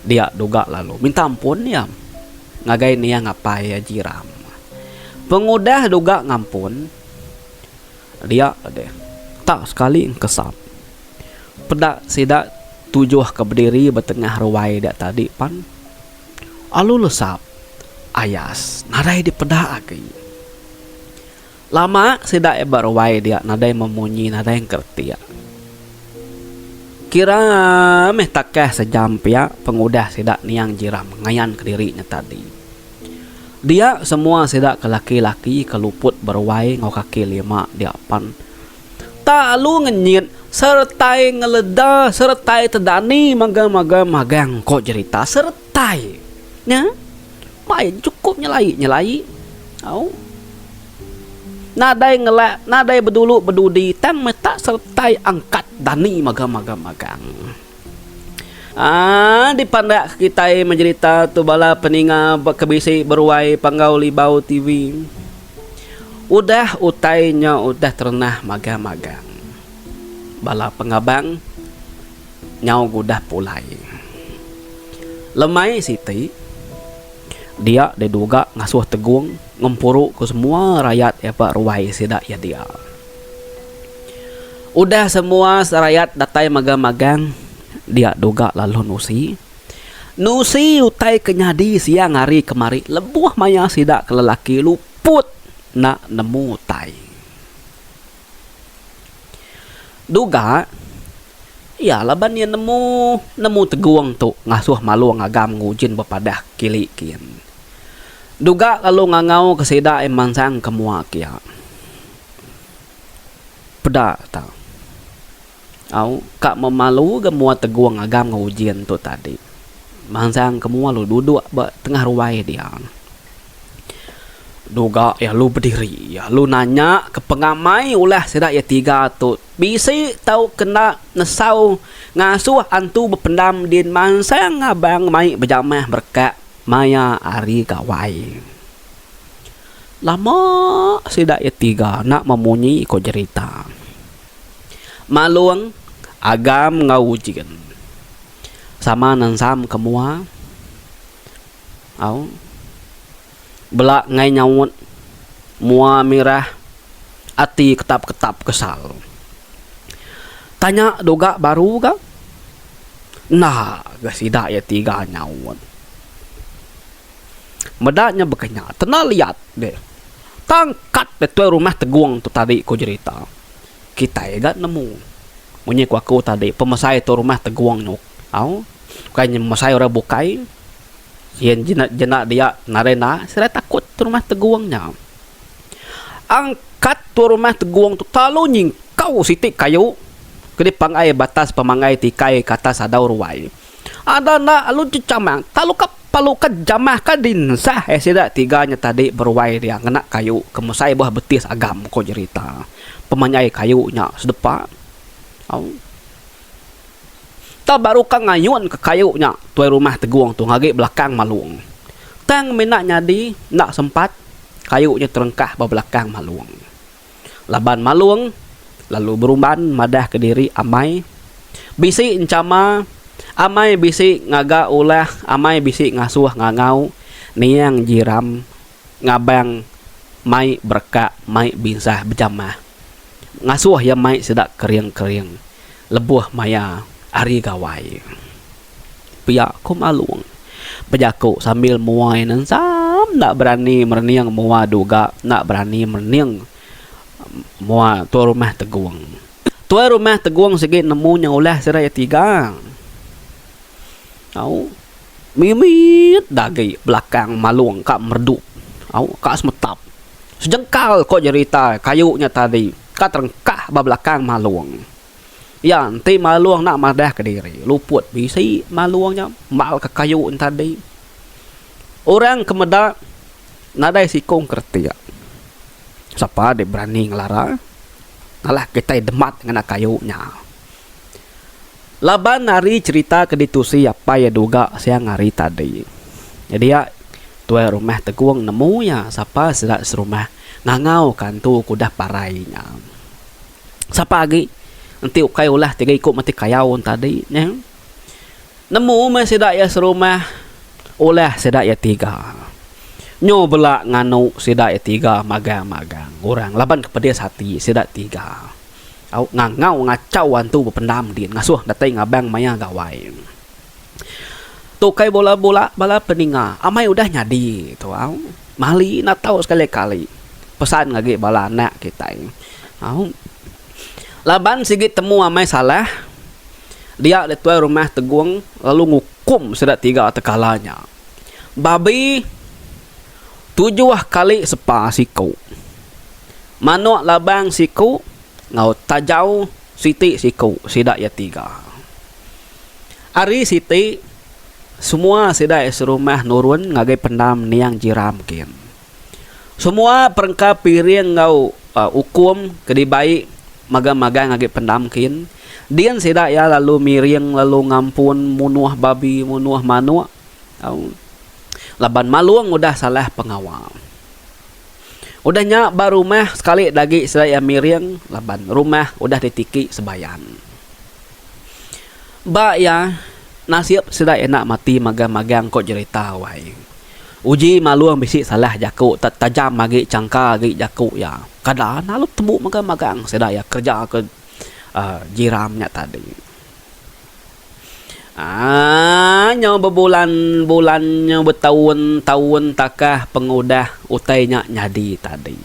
dia duga lalu minta ampun iya ngagai niang apai iya Jiram. Pengudah duga ngampun, dia deh tak sekali engkesap. Peda sida tujuh ke bediri ba tengah ruai dia tadi pan alu lesap ayas nadai dipeda agi. Lama sida iya ba ruai dia nadai memunyi nadai engkeretik. Kira meh takah sejam pia pengudah sida niang jiram ngayan kediri nya tadi. Dia semua sida ke laki-laki ke luput beruai enggau kaki lima dia pan tak alu ngenyit seretai ngeleda seretai tedani magang-magang magang ko jerita seretai nya. Bai chukup nyelai nyelai au. Nadai ngelak nadai bedulu bedudi tang meh tak seretai angkat dani magang magang magang. Aaa dipandak kitai menjerita tu bala peninga ke bisi beruai Panggau Libau TV. Udah utai nya udah terenah magang magang. Bala pengabang nyau gudah pulai. Lemai siti, dia diduga ngasuh Tegung ngempuruka semua rayat iya ba ruai sida iya dia. Udah semua rayat datai magang-magang, dia duga lalu nusi. Nusi utai ke nyadi siang hari kemari lebuh maya sida ke lelaki luput enda nemu utai. Duga, iya laban iya nemu nemu Tegung tu ngasuh Malong Agam ngujin bepadah kili kin. Duga lalu ngangau ke sida iya mansang ke mua kia. Peda ta. Au, ka memalu ga mua Tegung Agam enggau Ujin tu tadi. Mansang ke mua lalu duduk ba tengah ruai dia. Duga iya lalu bediri. Iya lalu nanya ke pengamai ulah sida iya tiga tu bisi tau kena nesau ngasuh antu bependam din mansang ngabang mai bejamah berekak maya hari gawai. Lama sida iya tiga enda memunyi ko jerita. Malung, Agam enggau Ujin sama nensam ke mua. Au. Bela ngai nyaut, mua mirah, ati ketap-ketap kesal. Tanya duga baru ga. Enda ga sida iya tiga nyaut. Meda nya baka nya, tenda liat deh. Tangkat deh tuai rumah Tegung tu tadi ku jerita. Kitai ga nemu. Munyi ku aku tadi pemesai tuai rumah Tegung nyuk. Au. Bukai nya mesai orang bukai. Iya jena jena dia nadai enda sida takut rumah Tegung nya. Angkat tu rumah Tegung tu telalu nyingkau siti kayu ke dipangai batas pemanggai tikai ke atas adau ruai. Ada enda lalu chechamang telalu ka palu ka jamah ka dinsah eh sida tiga nya tadi beruai dia ngena kayu ke mesai buah betis agam ko jerita. Pemanjai kayu nya sedepa. Au. Tang baru ka ngayun ke kayu nya tuai rumah Tegung tu ngagi belakang Malung. Tang mina nyadi enda sempat kayu nya terengkah ba belakang Malung. Laban Malung lalu berumban madah ke diri amai bisi enchama. Amai bisi ngaga ulah amai bisi ngasuh ngangau niang jiram ngabang mai berekak mai binsah bejamah ngasuh iya mai sida kering-kering lebuh maya hari gawai. Pia ku Malung bejaku sambil mua iya nensam enda berani merening mua duga enda berani merening mua tuai rumah Tegung. Tuai rumah Tegung sigi nemu nya ulah sida iya tiga. Au mimit da agi belakang Malung ka meredup au ka semetap. Sejengkal ko jerita kayu nya tadi ka terengkah ba belakang Malung. Iya enti Malung enda madah kediri luput bisi Malung nya mal ka kayu nya tadi. Orang ke meda nadai sikung keretik. Sapa deh berani ngelara ngalah kitai demat ngena kayu nya. Laban ari cherita ke ditusi apai iya duga siang hari tadi. Dia tuai rumah Tegung nemu iya sapa sida serumah ngangau ka antu ke udah parai nya. Sapa agi enti ukai ulah tiga iku mati kayau tadi nya. Nemu meh sida iya serumah ulah sida iya tiga. Nyu bela nganu sida iya tiga magang-magang orang laban ke pedis ati sida tiga. Au ngangau ngachau antu bependam din ngasuh datai ngabang maya gawai. Tu kai bula-bula bala peninga amai udah nyadi tu au. Mali enda tau sekali-kali pesan agi bala anak kitai. Au laban sigi temu amai salah dia deh tuai rumah Tegung lalu ngukum sida tiga tekala nya. Babi tujuh kali sepa siku. Manuk labang siku enggau tajau siti siku sida iya tiga. Ari siti semua sida iya serumah nurun ngagai pendam niang Jiram kin. Semua perengka piring enggau ukum ke dibai magang-magang ngagai pendam kin, din sida iya lalu miring lalu ngampun munuh babi munuh manuk laban malung udah salah pengawa. Udah nya ba rumah sekali da agi sida iya miring laban rumah udah ditiki sebayan. Ba iya nasib sida iya enda mati magang-magang ko jerita wai. Uji malung bisi salah jaku te tajam agi changka agi jaku iya. Kada lalu tembu magang-magang sida iya kereja ke uhh jiram nya tadi. Aaa nyau bebulan bulan nyau betaun taun takah pengudah utai nya nyadi tadi.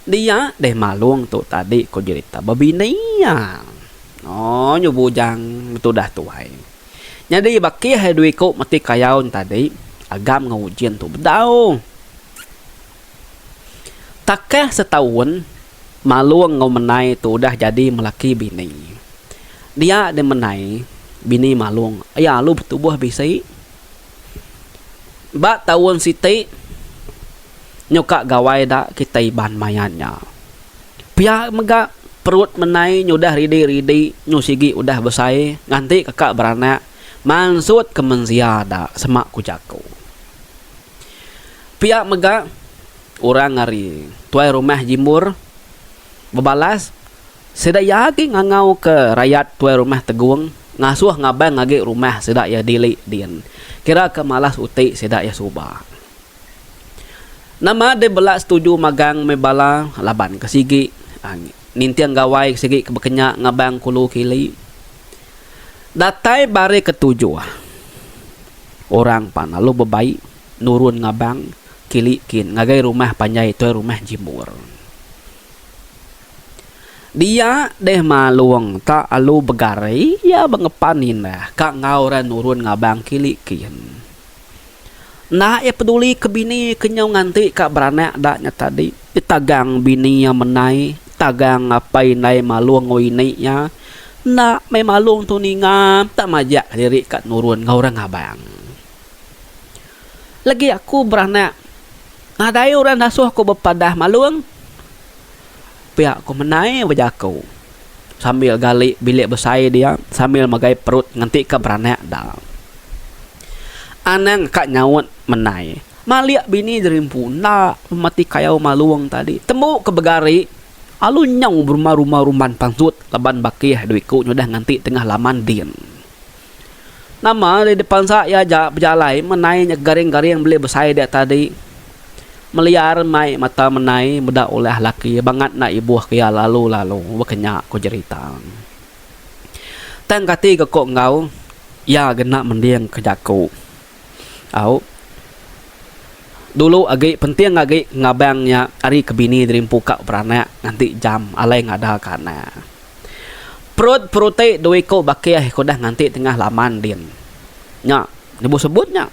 Dia deh malung tu tadi ko jerita bebini iya. Ooh nyu bujang betudah tuai. Nyadi bakih iya dua iku meti kayau nya tadi agam enggau ujin tu bedau. Takah setaun, Malung enggau Menai tu udah jadi melaki bini. Dia deh Menai, bini Malung, iya alu betubuh bisi. Ba taun siti, nyuka gawai da kitai Iban maya nya. Pia mega perut Menai nyudah ridi-ridi nyu sigi udah besai nganti kaka beranak mansut ke mensia da sema ku jaku. Pia mega, orang ari tuai rumah Jimbur bebalas, sida iya agi ngangauka rayat tuai rumah Tegung ngasuh ngabang agi rumah sida iya dili din kira ke malas uti sida iya suba. Nama deh bela setuju magang meh bala laban ke sigi ninting gawai sigi ke bekenya ngabang kulu kili. Datai ba hari ketujuh, orang pan lalu bebai nurun ngabang kili kin ngagai rumah panjai tuai rumah Jimbur. Dia deh Malung tak alu begari iya bengepan indah ka enggau orang nurun ngabang kili kin. Enda iya peduli ke bini ke nyau nganti ka beranak da nya tadi. Ditagang bini iya menai, tagang apai indai Malung enggau ini iya. Enda meh Malung tu ninga tak majak diri ka nurun enggau orang ngabang. Legi aku beranak nadai orang dasuh aku bepadah Malung. Pia ku Menai bejaku sambil gali bilik besai dia sambil megai perut nganti ka beranak da. Anang ka nyaut Menai malik bini diri empu enda mati kayau malung tadi tembu ke begari alu nyau berumban-rumban rumban pansut laban bakih dua iku nyudah nganti tengah laman din. Nama deh dipansa iya aja bejalai menai nya garing-garing beli besai dia tadi. Meliar mai mata menai meda ulah laki bangat enda ibuh ke iya lalu-lalu baka nya ku jerita. Tang kati ke ko enggau iya gena mending ke jaku. Au. Dulu agi penting agi ngabang nya ari ke bini dirimpu ka beranak nganti jam alai ngada ka anak. Perut peruti dua iku bakih ke udah nganti tengah laman din. Nya nyebut sebut nya.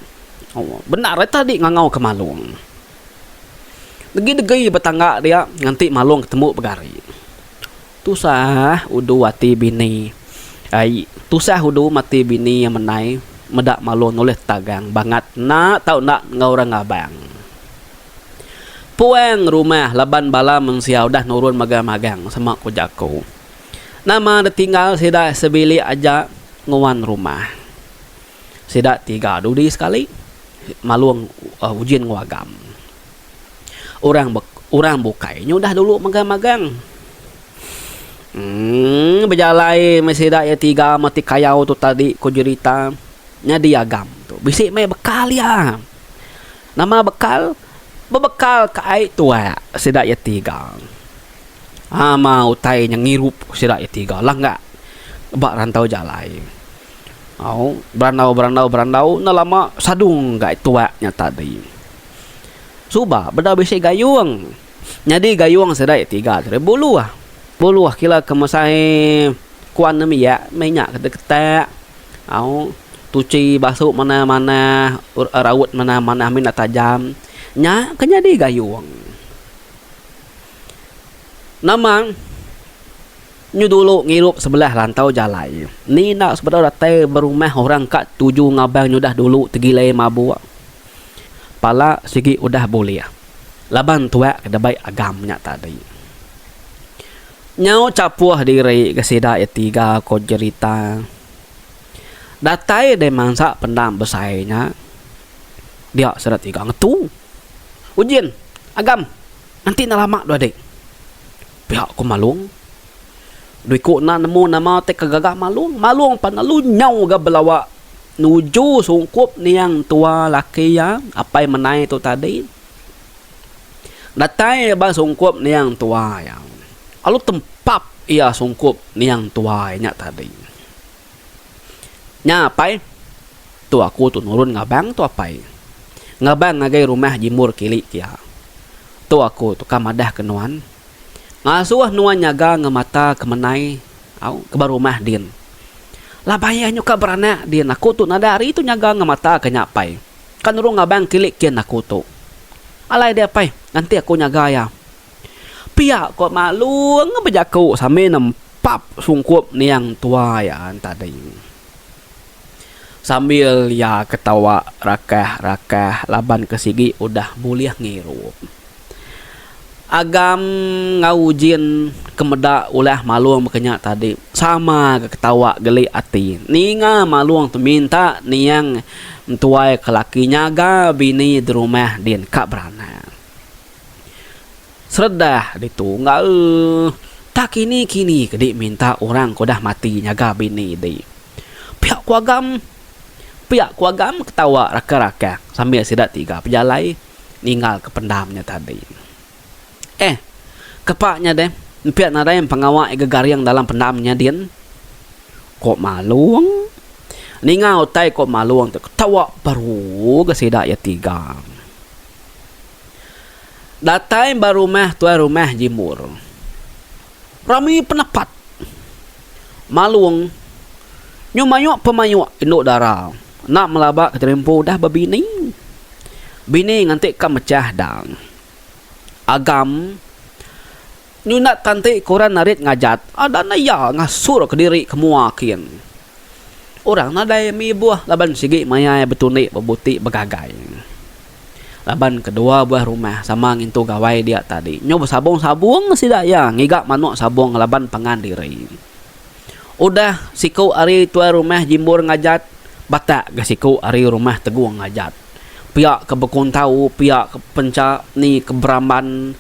Bendar ita di ngangau ke malung. Degi-degi betangga dia nganti malung ke tembu begari. Tusah udu ati bini ai tusah udu mati bini iya menai meda malung nulih tagang bangat enda tau enda enggau orang ngabang. Puang rumah laban bala mensia udah nurun magang-magang sema ku jaku. Nama ditinggal sida sebilik aja nguan rumah. Sida tiga dudi sekali malung ujin enggau agam. Orang orang bukai nya udah dulu magang-magang. Emm bejalai meh sida iya tiga meti kayau tu tadi ku jerita nyadi agam tu bisi meh bekal iya. Nama bekal? Bebekal ka ai tuak sida iya tiga. Ama utai nya ngirup sida iya tiga langga ba rantau jalai. Au berandau berandau berandau enda lama sadung ga ai tuak nya tadi. Suba bedau bisi gayung. Nyadi gayung sida iya tiga tu buluh. Buluh kila ke mesai kuan nembiak meh nya ke ketak au tuchi basu manah manah raut manah manah mina tajam nya ke nyadi gayung. Nama nyu dulu ngirup sebelah rantau jalai. Ni enda sebedau datai berumah orang ka tuju ngabang nyudah dulu tegilai mabuk. Pala sigi udah bulih laban tuak ke debai agam nya tadi. Nyau chapuh diri ke sida iya tiga ko jerita. Datai deh mansa pendam besai nya dia sida tiga ngetu. Ujin, agam enti enda lama dua dik. Pia ko Malung. Dua iku enda nemu nama ti ke gaga Malung. Malung pan lalu nyau ga belawa nuju sungkup niang tua laki iya apai menai tu tadi. Datai ba sungkup niang tua iya lalu tempap iya sungkup niang tua iya nya tadi. Nya apai, tu aku tu nurun ngabang tu apai. Ngabang ngagai rumah Jimbur Kili kia. Tu aku tu ka madah ke nuan. Ngasuh nuan nyaga ngemata ke menai au ke ba rumah din. Laban iya nyuka beranak din aku tu nadai hari tu nyaga ngemata ke nya apai. Ka nurung ngabang kili kin aku tu. Alai deh apai nganti aku nyaga iya. Pia ko Malung bejaku sambil nempap sungkup niang tua iya tadi. Sambil iya ketawa rakah-rakah laban ke sigi udah bulih ngirup. Agam enggau Ujin ke meda ulah Malung baka nya tadi sama ga ketawa geli ati ninga Malung tu minta niang entuai ke laki nyaga bini derumah din ka beranak. Seredah ditu enggau tak kini-kini ke di minta orang ke udah mati nyaga bini di. Pia ku Agam. Pia ku Agam ketawa rakah-rakah sambil sida tiga pejalai ninggal ke pendam nya tadi. Eh, kepa nya deh empia nadai pengawa iga garing dalam pendam nya din? Ko Malung. Ninga utai ko Malung tu ketawa baru ga sida iya tiga. Datai ba rumah tuai rumah Jimbur. Rami penepat. Malung nyu mayuh pemayuh indu dara enda melaba ke terimpu udah bebini. Bini nganti ka mechah da. Agam nyu enda tanti ke orang narit ngajat adan iya ngasur kediri ke mua kin. Orang nadai mibuh laban sigi maya iya betundi bebuti begagai. Laban kedua buah rumah sama ngintu gawai dia tadi nyu besabung-sabung sida iya ngiga manuk sabung ngelaban pangan diri. Udah siku ari tuai rumah Jimbur ngajat, batak ga siku ari rumah Tegung ngajat. Pia ke bekuntau, pia ke pencha ni ke beramban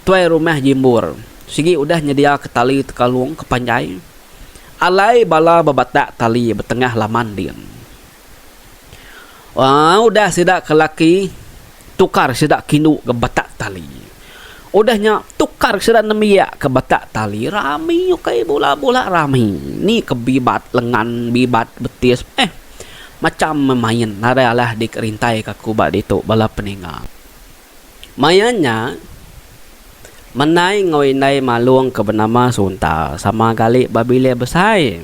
tuai rumah Jimbur sigi udah nyediaka tali tekalung ke panjai alai bala bebatak tali betengah laman din. Aaa udah sida ke laki tukar sida kindu ke batak tali. Udah nya tukar sida nembiak ke batak tali rami ukai bula-bula rami. Ni ke bibat lengan bibat betis eh macam meh main nadai alah dikerintai ka aku ba ditu bala peninga. Maya nya Menai enggau indai Malong ke benama Sunta sama gali ba bilik besai.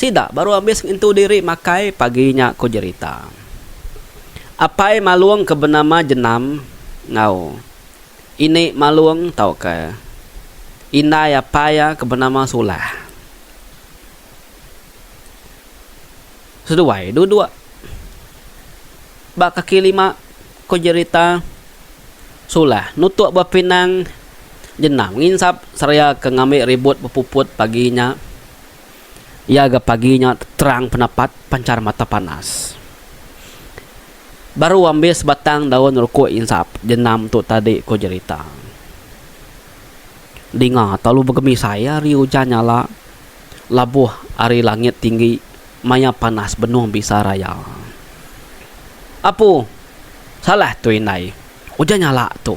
Sida baru ambis ngintu diri makai pagi nya ku jerita. Apai Malung ke benama Jenam enggau ini Malung tauka indai apai iya ke benama Sulah. Seduai duduk ba kaki lima ku jerita Sulah nutuk ba pinang Jenam nginsap seraya ke ngambi ribut bepuput pagi nya. Iya ga pagi nya terang penapat panchar mata panas. Baru ambis batang daun rukuk insap Jenam tu tadi ku jerita. Dinga telalu begemisai ari ujan nyala labuh ari langit tinggi maya panas benung bisa raya. Apu, salah tu indai. Ujan nyala tu.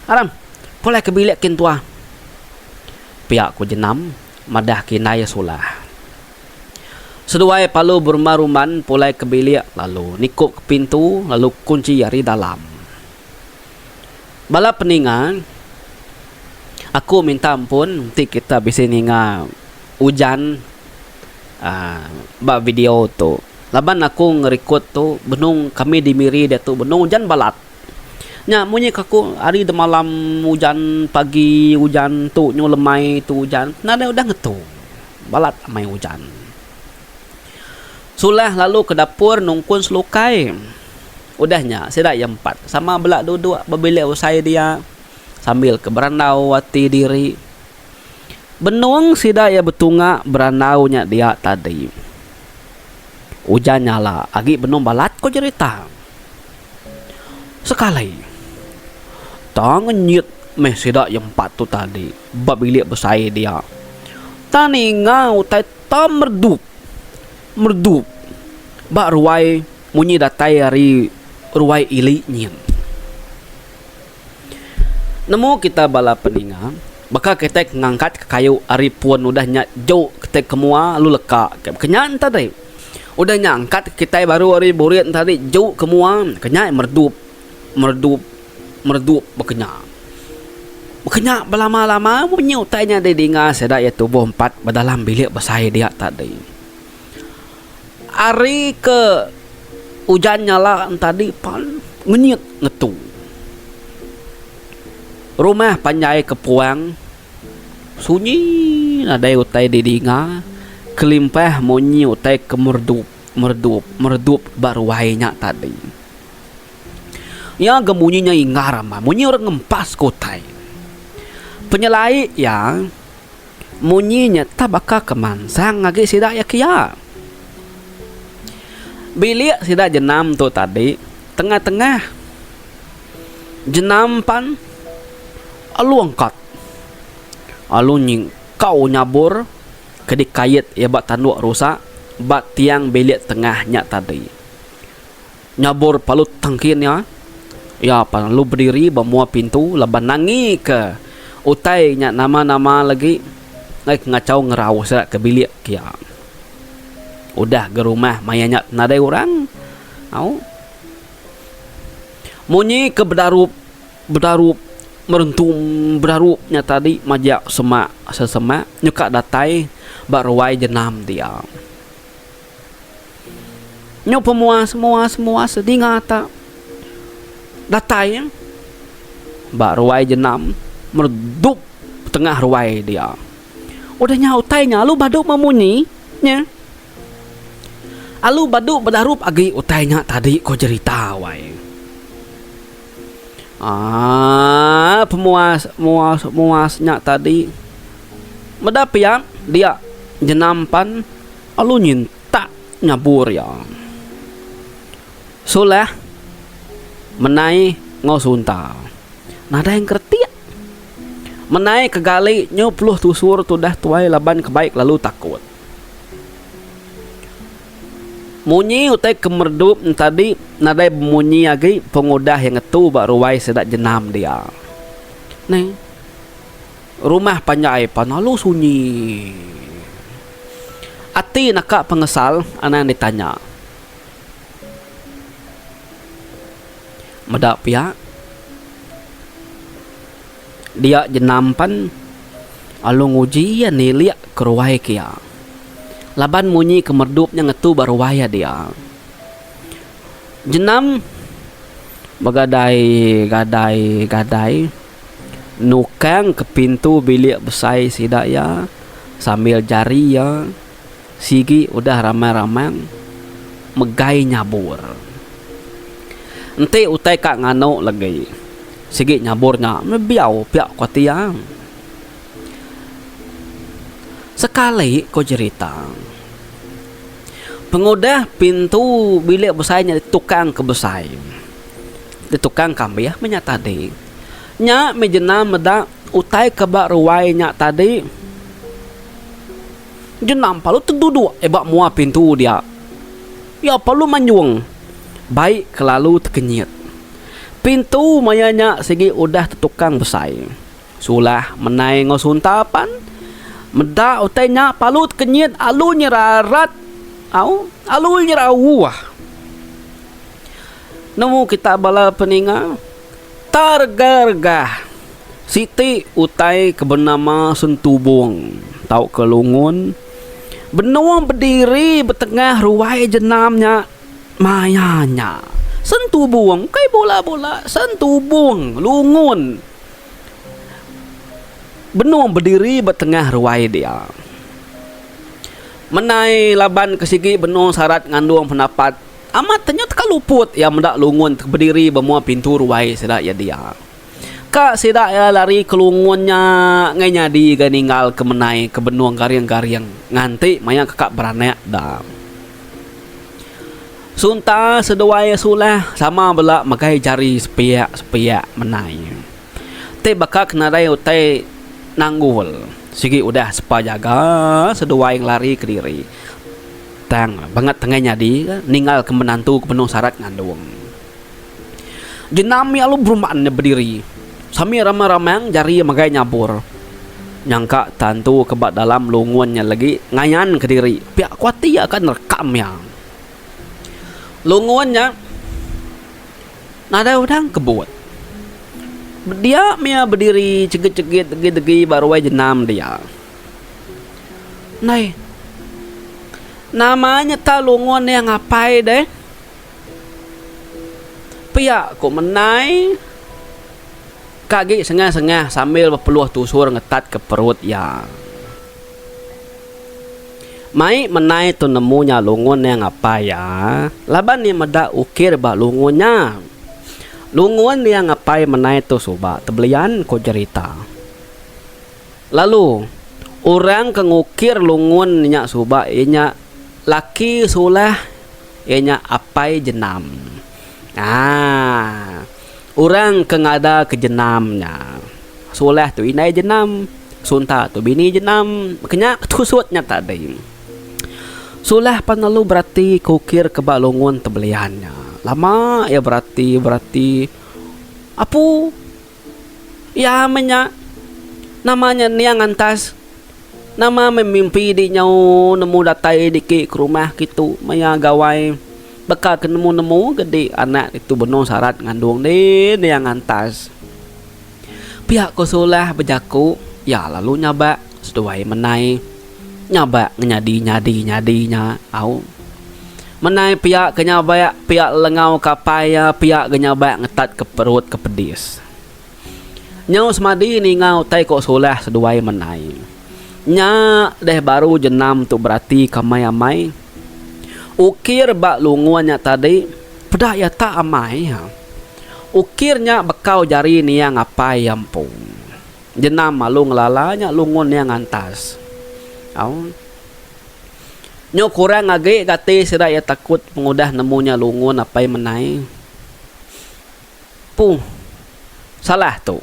Aram, pulai ke bilik kin tua. Pia ku Jenam madah ke indai Sulah. Seduai palu berumban-rumban pulai ke bilik lalu nikup ke pintu lalu kunchi ari dalam. Bala peninga, aku minta ampun enti kita bisi ninga ujan aaa ba video tu laban aku ngerikod tu benung kami di Miri diatu benung ujan balat. Nya munyi ka aku hari demalam ujan pagi ujan tu nyu lemai tu ujan nadai udah ngetu balat amai ujan. Sulah lalu ke dapur nungkun selukai udah nya sida iya empat sama bela duduk ba bilik usai dia sambil ke berandau ati diri. Benung sida iya betunga berandau nya dia tadi. Ujan nyala agi benung balat ko jerita. Sekali, tang ngenyit meh sida iya empat tu tadi ba bilik besai dia. Tang ninga utai tang meredup meredup ba ruai munyi datai ari ruai ili nyin. Nemu kita bala peninga, baka kitai ke ngangkat ke kayu ari pun udah nya juk kitai ke mua lalu leka ke nya enta tadi. Udah nya angkat kitai baru ari burit enta tadi juk ke mua ke nya meredup meredup meredup baka nya. Baka nya belama-lama munyi utai nya didinga sida iya tubuh empat ba dalam bilik besai dia tadi. Ari ke ujan nyala entadi pan ngenyit ngetu. Rumah panjai ke puang sunyi nadai utai didinga kelimpah munyi utai ke meredup meredup meredup ba ruai nya tadi. Iya ga munyi nya inggar amat munyi orang ngempas ke utai. Penyelai iya. Munyi nya tak baka ke mansang agi sida iya kia. Bilik sida jenam tu tadi tengah-tengah. Jenam pan alu angkat alu nyingkau nyabur ke dikait iya ba tanduk rusa ba tiang bilik tengah nya tadi. Nyabur palu tangkin iya, iya pan lalu bediri ba mua pintu laban nangika utai nya nama-nama lagi enggai ke ngachau ngerau sida ke bilik ke iya. Udah ga rumah maya nya nadai orang au. Munyi ke bedarup bedarup merentum bedarup nya tadi majak semak sesemak nyuka datai ba ruai jenam dia. Nyu pemuas muas muas dinga ta datai ba ruai jenam meredup tengah ruai dia. Udah nya utai nya alu badu memunyi nya. Alu badu bedarup agi utai nya tadi ko jerita wai. Aaa pemuas muas muas nya tadi meda pia dia jenam pan alu nyintak nyabur iya. Sulah menai enggau sunta nadai ngeretik. Menai ke gali nyu peluh tusur tudah tuai laban ke baik lalu takut. Munyi utai ke meredup entadi nadai bemunyi agi pengudah iya ngetu ba ruai sida jenam dia. Neh. Rumah panjai pan lalu sunyi. Ati naka pengesal anang ditanya. Meda pia. Dia jenam pan alu nguji iya nilik ke ruai ke iya. Laban munyi ke meredup nya ngetu ba ruai iya dia. Jenam begadai gadai gadai nukang ke pintu bilik besai sida iya sambil jari iya sigi udah ramang-ramang megai nyabur. Enti utai ka nganu legi sigi nyabur nya meh biau pia ku ati iya. Sekali ku jerita pengudah pintu bilik besai nya ditukang ke besai ditukang kambih meh nya tadi. Nya meh jena meda utai ke ba ruai nya tadi. Jenam palu teduduk ba mua pintu dia. Iya palu manjung bai kelalu tekenyit. Pintu maya nya sigi udah tetukang besai. Sulah menai enggau sunta pan meda utai nya palu tekenyit alu nyerarat au alu nyerauh. Nemu kita bala peninga taregah-regah. Siti utai ke benama sentubung tauka lungun benung bediri betengah ruai jenam nya maya nya. Sentubung ukai bula-bula sentubung lungun benung bediri betengah ruai dia. Menai laban ke sigi benung sarat ngandung penapat amat te nya teka luput iya meda lungun te bediri ba mua pintu ruai sida iya dia. Ka sida iya lari kelungun nya ngai nyadi ga ninggal ke menai ke benung garing-garing nganti maya ke ka beranak da. Sunta seduai Sulah sama bela megai jari sepiak-sepiak menai. Ti baka ke nadai utai nanggul sigi udah sepa jaga seduai ngelari kediri. Tang bangat tengai nyadi ga ninggal ke menantu ke benung sarat ngandung. Jenam iya lalu berumban iya bediri. Sami ramang-ramang jari iya megai nyabur. Nyangka tentu ke ba dalam lungun nya legi ngayan kediri pia ku ati iya ka nerekam iya. Lungun nya nadai udang kebut. Dia mih iya bediri chegit-chegit degi-degi ba ruai jenam dia. Ndai. Nama nyeta lungun iya ngapai deh. Pia ku Menai ka agi sengah-sengah sambil bepeluh tusur ngetat ke perut iya. Mai Menai tu nemu nya lungun iya ngapai iya laban iya meda ukir ba lungun nya. Lungun iya ngapai Menai tu suba tebelian ku jerita. Lalu orang ke ngukir lungun nya suba iya nya laki sulah iya nya apai jenam. Aa orang ke ngada ke jenam nya sulah tu indai jenam, sunta tu bini jenam ke nya tusut nya tadi. Sulah pan lalu berati ke ukir ke ba lungun tebelian nya. Lama iya berati berati apu. Iya meh nya. Nama nya niang antas. Nama meh mimpi di nyau nemu datai diki ke rumah kitu maya gawai. Baka ke nemu-nemu ke di anak ditu benung sarat ngandung di niang antas. Pia ko Sulah bejaku, iya lalu nyabak seduai menai. Nyabak ngenyadi nyadi nyadi nya au. Menai pia ke nyabak pia lelengau ke apai iya pia ga nyabak ngetat ke perut ke pedis. Nyau semadi ninga utai ko Sulah seduai menai. Nya deh baru jenam tu berati ke amai amai. Ukir ba lungun nya tadi peda iya tak amai. Ukir nya bekau jari niang apai iya empu. Jenam malu ngelala nya lungun niang antas. Au. Nyu kurang agi gati sida iya takut pengudah nemu nya lungun apai menai. Puh. Salah tu.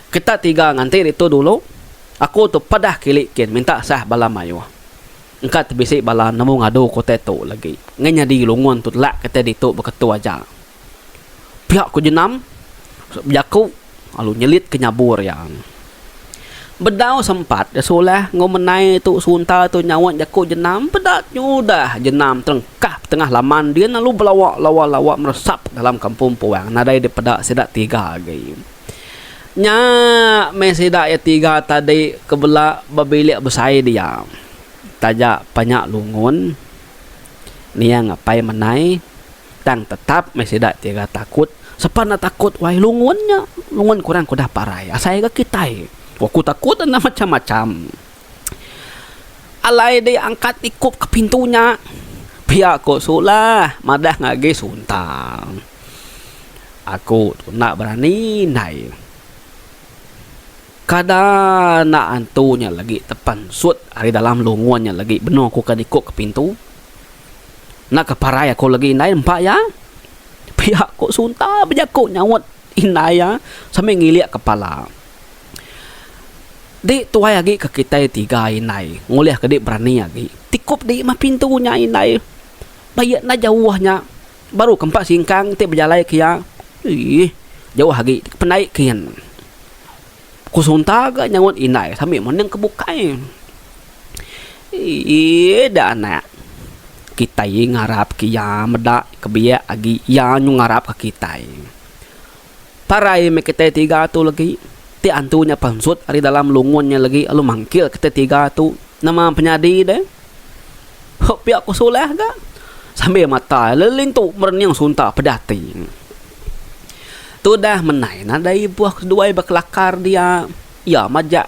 Kita tiga nganti ditu dulu. Aku tu padah kili kin minta sah bala mayuh. Engka te bisi bala nemu ngadu ke utai tu lagi. Ngai nyadi lungun tu lak kitai ditu beketu aja. Pia ku Jenam bejaku lalu nyelit ke nyabur iya. Bedau sempat iya sulah enggau menai tu seunta tu nyaut jaku Jenam peda nyudah Jenam terengkah betengah laman din lalu belawa lawa lawa meresap dalam kampung puang nadai dipeda sida tiga agi. Nya meh sida iya tiga tadi ke bela ba bilik besai dia. Taja pa nya lungun, niang apai menai tang tetap meh sida tiga takut. Sapa enda takut wai lungun nya, lungun ke orang ke udah parai asai ga kitai. Aku takut enda macam-macam. Alai deh angkat ikup ke pintu nya, pia ko Sulah madah ngagai Suntang. Aku tu enda berani indai. Kada enda antu nya lagi tepansut ari dalam lungun nya lagi benung aku ke nikuk ke pintu. Enda ke parai aku lagi indai nempa iya. Pia ku Sunta bejaku nyaut indai iya sambil ngilik kepala. Di tuai agi ke kitai tiga indai ngulih ke di berani agi. Tikup di mah pintu nya indai. Ba iya enda jauh nya. Baru ke empa singkang ti bejalai ke iya, eii jauh agi ti pendai kin. Ku Sunta ga nyaut indai sambil mending ke bukai. Eii da anak, kitai ngarap ke iya meda ke biak agi iya nyu ngarap ke kitai. Parai meh kitai tiga tu legi, ti antu nya pansut ari dalam lungun nya legi lalu mangkil kitai tiga tu. Nama penyadi deh. Hok pia ku Sulah ga. Sambil mata lelintu merening sunta peda ati. Tudah menai nadai ibuh seduai bekelakar dia. Iya majak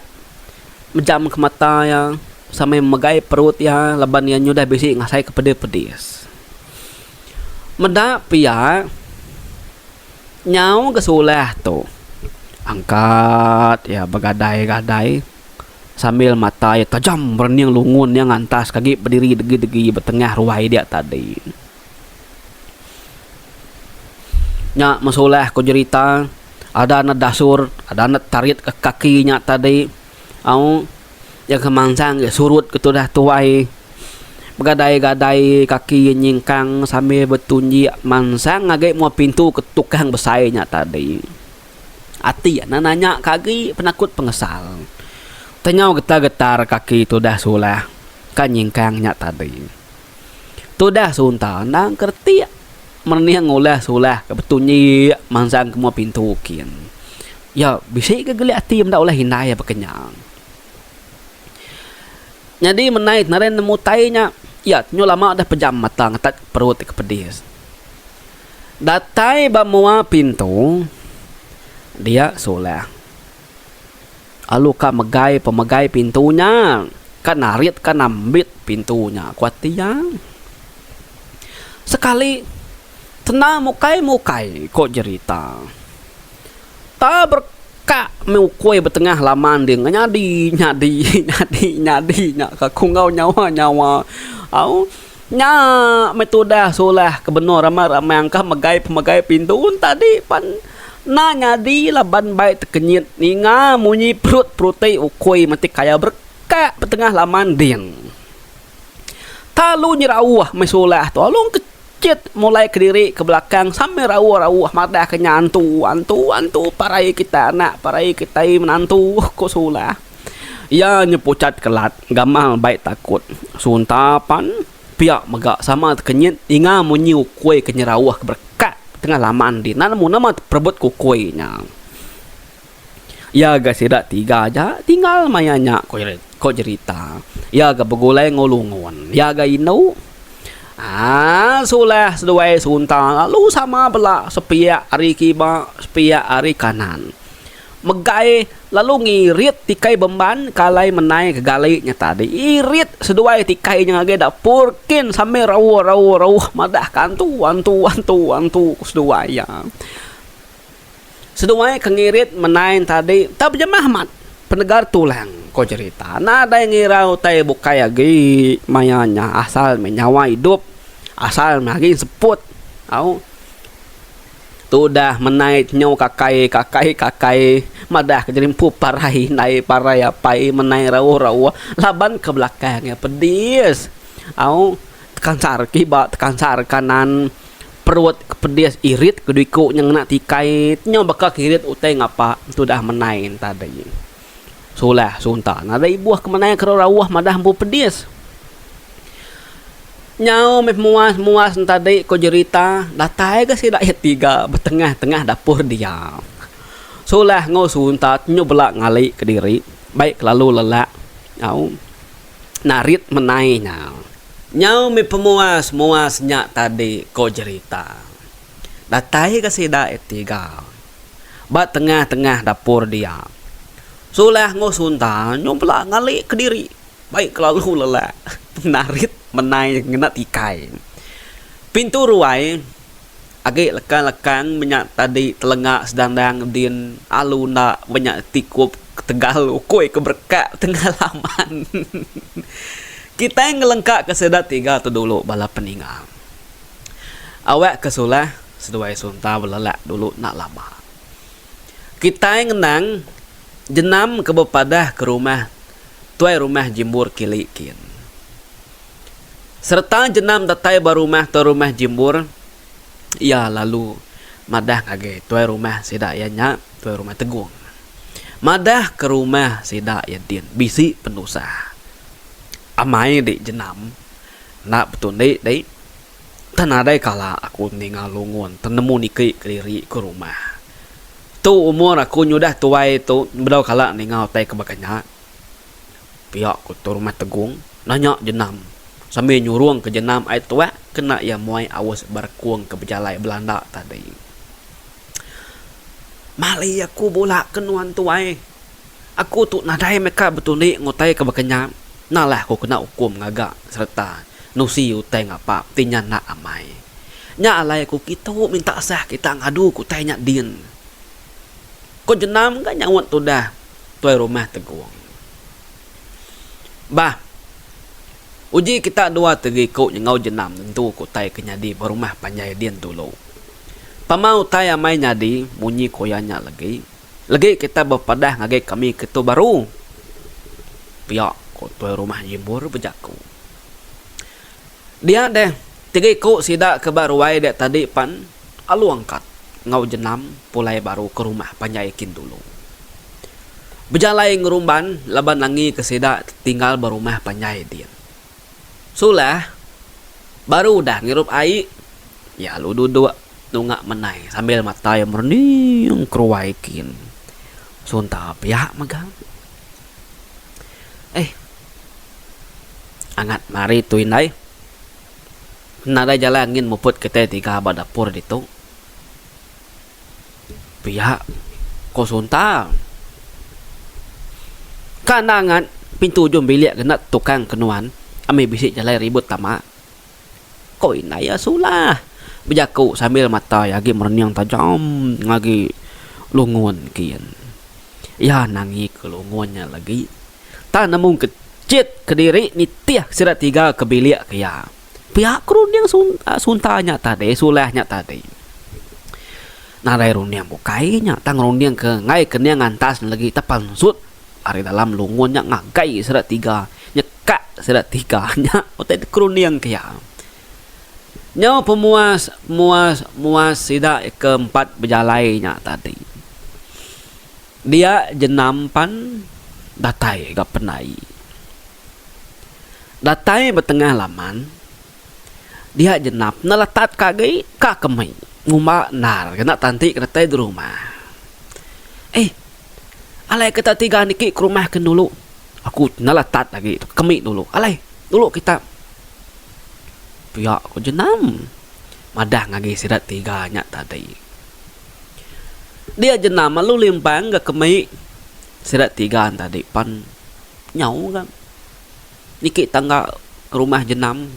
mejam ke mata iya sambil megai perut iya laban iya nyudah bisi ngasai ke pedis-pedis. Meda pia. Nyau ga sulah tu. Angkat iya begadai-gadai sambil mata iya tajam merening lungun iya ngantas ke agi bediri degi-degi ba tengah ruai dia tadi. Nya meh sulah ku jerita ada ne dasur ada ne tarit ka kaki nya tadi au. Iya ke mansang iya surut ke tudah tuai begadai-gadai kaki iya nyingkang sambil betunjik mansang ngagai mua pintu ke tukang besai nya tadi. Ati iya nanya ke agi penakut pengesal. Tenyau getar-getar kaki tudah sulah ka nyingkang nya tadi. Tudah sunta endang keretik merening ulah sulah ke betunjik mansang ke mua pintu kin. Iya bisi ga gelik ati meda ulah indai iya baka nya. Nyadi menai nadai nemu tai nya, iya nyu lama deh pejam mata ngetat perut ti ke pedis. Datai ba mua pintu dia sulah alu ka megai pemegai pintu nya ka narit ka nambit pintu nya ku ati iya. Sekali tenda mukai mukai ko jerita. Ta bereka meh ukui betengah laman ding nyadi nyadi nyadi nyadi nya ka ku enggau nyawa nyawa au nya meh tudah sulah ke benung ramai ramai angkah megai pemegai pintu tadi pan enda nyadi laban bai tekenyit ninga munyi perut peruti ukui meti kaya bereka betengah laman ding. Ta lu nyerauh meh sulah tu alu Chit mulai kediri ke belakang sambil rauh-rauh madah ke nya antu, antu, antu parai kitai anak, parai kitai menantu, ku Sulah. Iya nyepuchat kelat gamal bai takut. Sunta pan pia mega sama tekenyit ninga munyi ukui ke nyerauh ke berekat tengah laman din enda nemu nama perebut kukui nya. Iya ga sida tiga aja tinggal maya nya ko jerita. Iya ga begulai enggau lungun. Iya ga indu. Aaa sulah seduai sunta lalu sama bela sepiak ari kiba sepiak ari kanan. Megai lalu ngirit tikai bemban ke alai menai ke gali nya tadi. Irit seduai tikai nya ngagai dapur kin sambil rauh rauh rauh madah ka antu antu antu antu ku seduai iya. Seduai ke ngirit menai tadi tau bejemah amat penegar tulang, ko jerita. Nadai ngira utai bukai agi maya nya asal meh nyawa idup, asal meh agi seput au. Tudah menai nyau kakai kakai kakai Madah ke diri empu parai indai parai apai menai rauh-rauh laban ke belakang iya pedis. Au tekansar kiba tekansar kanan perut ke pedis irit ke dua iku nya ngena tikai nyau baka ke irit utai ngapa tudah menai ne tadi. Sulah sunta nadai ibuh ke menai ke rauh-rauh madah empu pedis. Nyau meh muas muas entadi ko jerita datai ga sida iya tiga betengah tengah dapur dia. Sulah enggau Sunta nyu bela ngali kediri bai kelalu lelak au narit menai nya. Nyau meh pemuas muas nya tadi ko jerita. Datai ga sida iya tiga ba tengah tengah dapur dia. Sulah enggau Sunta nyu bela ngali kediri. Bai kelalu lelak narit menai ngena tikai. Pintu ruai agi lekang-lekang menya tadi telenga sedandang din alu enda menya tikup ketegal ukui ke berekak tengah laman. Kitai ngelengka ke sida tiga tu dulu bala peninga. Awak ke sulah seduai sunta belelak dulu enda lama. Kitai ngenang jenam ke bepadah ke rumah tuai rumah Jimbur kili kin. Sereta jenam datai ba rumah tuai rumah Jimbur, iya lalu madah ngagai tuai rumah sida iya nya tuai rumah Tegung. Madah ke rumah sida iya din bisi penusah. Amai di jenam enda betundi di tang nadai kala aku ninga lungun tenemu niki kediri ke rumah. Tu umur aku nyudah tuai tu bedau kala ninga utai ke baka nya. Pia ku tu rumah Tegung nanya Jenam sambil nyurung ke Jenam ai tuak kena iya muai aus berekung ke bejalai belanda tadi. Mali aku bula ke nuan tuai. Aku tu nadai meka betundi ngutai ke baka nya. Nalah ku kena ukum ngaga sereta nusi utai ngapa ti nya enda amai. Nya alai aku kitu minta sah kita ngadu ke utai nya din. Ko Jenam ga nyaut tudah tuai rumah Tegung. Bah. Uji kita dua tegi ku nyenggau Jenam nentu ke utai ke nyadi ba rumah panjai din dulu. Pama utai amai nyadi munyi ko iya nya legi. Legi kita bepadah ngagai kami ke tu baru. Pia ko tuai rumah Jimbur bejaku. Dia deh, tiga iku sida ke ba ruai dia tadi pan alu angkat enggau jenam pulai baru ke rumah panjai kin dulu. Bejalai ngerumban laban nangi ke sida tinggal ba rumah panjai din. Sulah baru udah ngirup ai, iya alu duduk nunga menai sambil mata iya merening ke ruai kin. Sunta pia mega. Eh. Angat mari tu indai. Nadai jalai angin muput kitai tiga ba dapur ditu. Pia ko Sunta. Ka enda angat pintu ujung bilik kena tukang ke nuan ami bisi jalai ribut tama. Ko indai iya sulah bejaku sambil mata iya agi merening tajam agi lungun kin. Iya nangi ke lungun nya lagi. Tang nemu kechit kediri nitih sida tiga ke bilik ke iya. Pia ku runding Sunta nya tadi, Sulah nya tadi. Nadai runding bukai nya tang runding ke enggai ke ning antas ne legi tang pansut ari dalam lungun nya ngagai sida tiga nyekak sida tiga nya utai ku runding ke iya. Nyau pemuas muas muas sida ke empat bejalai nya tadi. Dia jenam pan datai ga pendai. Datai ba tengah laman, dia jenam enda letat ka agi ka kemi ngumba endar kena tanti ke datai derumah. Eh, alai kita tiga niki ke rumah ke dulu. Aku enda letat agi tu kemi dulu. Alai dulu kita. Pia ku jenam madah ngagai sida tiga nya tadi. Dia jenam lalu limpang ga kemi sida tiga tadi pan nyau ga niki tangga rumah jenam.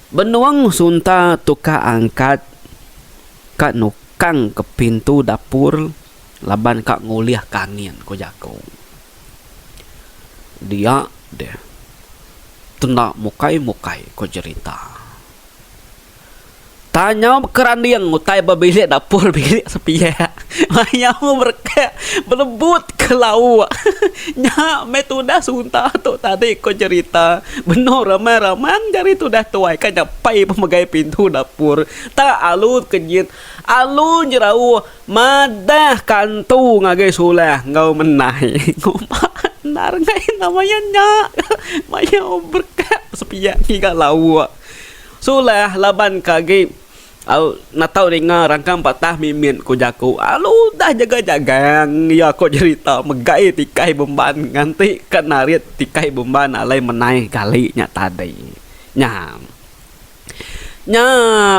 Benung sunta tukar angkat ka nukang ke pintu dapur laban ka ngulih ke angin ku jaku. Dia deh tenda mukai mukai ku jerita. Tang nyau bekeranding utai ba bilik dapur bilik sepiak. Mayau berekak belebut ke lauk. Nya meh tudah sunta tu tadi ko jerita. Benung ramang-ramang jari tudah tuai ka nyapai pemegai pintu dapur. Tak alu tekenyit alu nyerauh madah kantu ngagai sulah enggau menai. Ngumba endar ngai nama iya nya. Mayau berekak sepiak ngiga lauk. Sulah laban ke agi au natau ninga rangkang patah mimit ku jaku alu udah jaga jagang iya ko jerita megai tikai bemban nganti ka narit tikai bemban alai menai gali nya tadi. Nya. Nya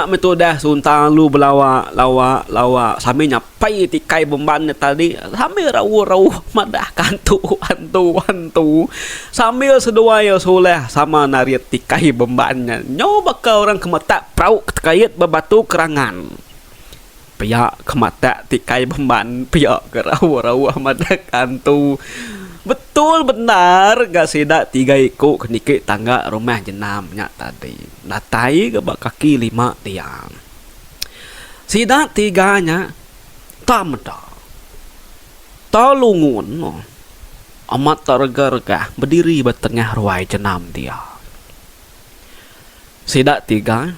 meh tudah sunta alu belawa lawa lawa sambil nyapai tikai bemban nya tadi sambil rauh rauh madah ka antu antu antu. Sambil seduai iya sulah sama narit tikai bemban nya nyau baka orang ke matak perau ke tekait ba batu kerangan. Pia ke matak tikai bemban pia ke rauh-rauh madah ke antu. Betul bendar ga sida tiga iku ke niki tangga rumah jenam nya tadi. Datai ga ba kaki lima dia. Sida tiga nya tak meda. Talungun. Amat tak regah-regah bediri ba tengah ruai jenam dia. Sida tiga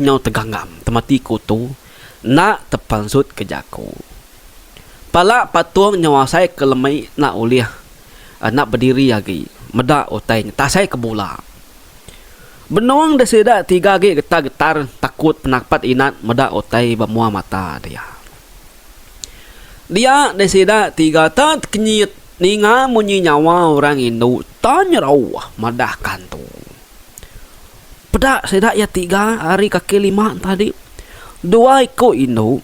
nyau teganggam temati kutu enda tepansut ke jaku. Pala patung nyau asai ke lemi enda ulih enda bediri agi meda utai nya tasai ke bula. Benung deh sida tiga agi getar-getar takut penapat inat meda utai ba mua mata dia. Dia deh sida tiga te tekenyit ninga munyi nyawa orang indu te nyerauh madah kantu. Peda sida iya tiga ari kaki lima tadi dua iku indu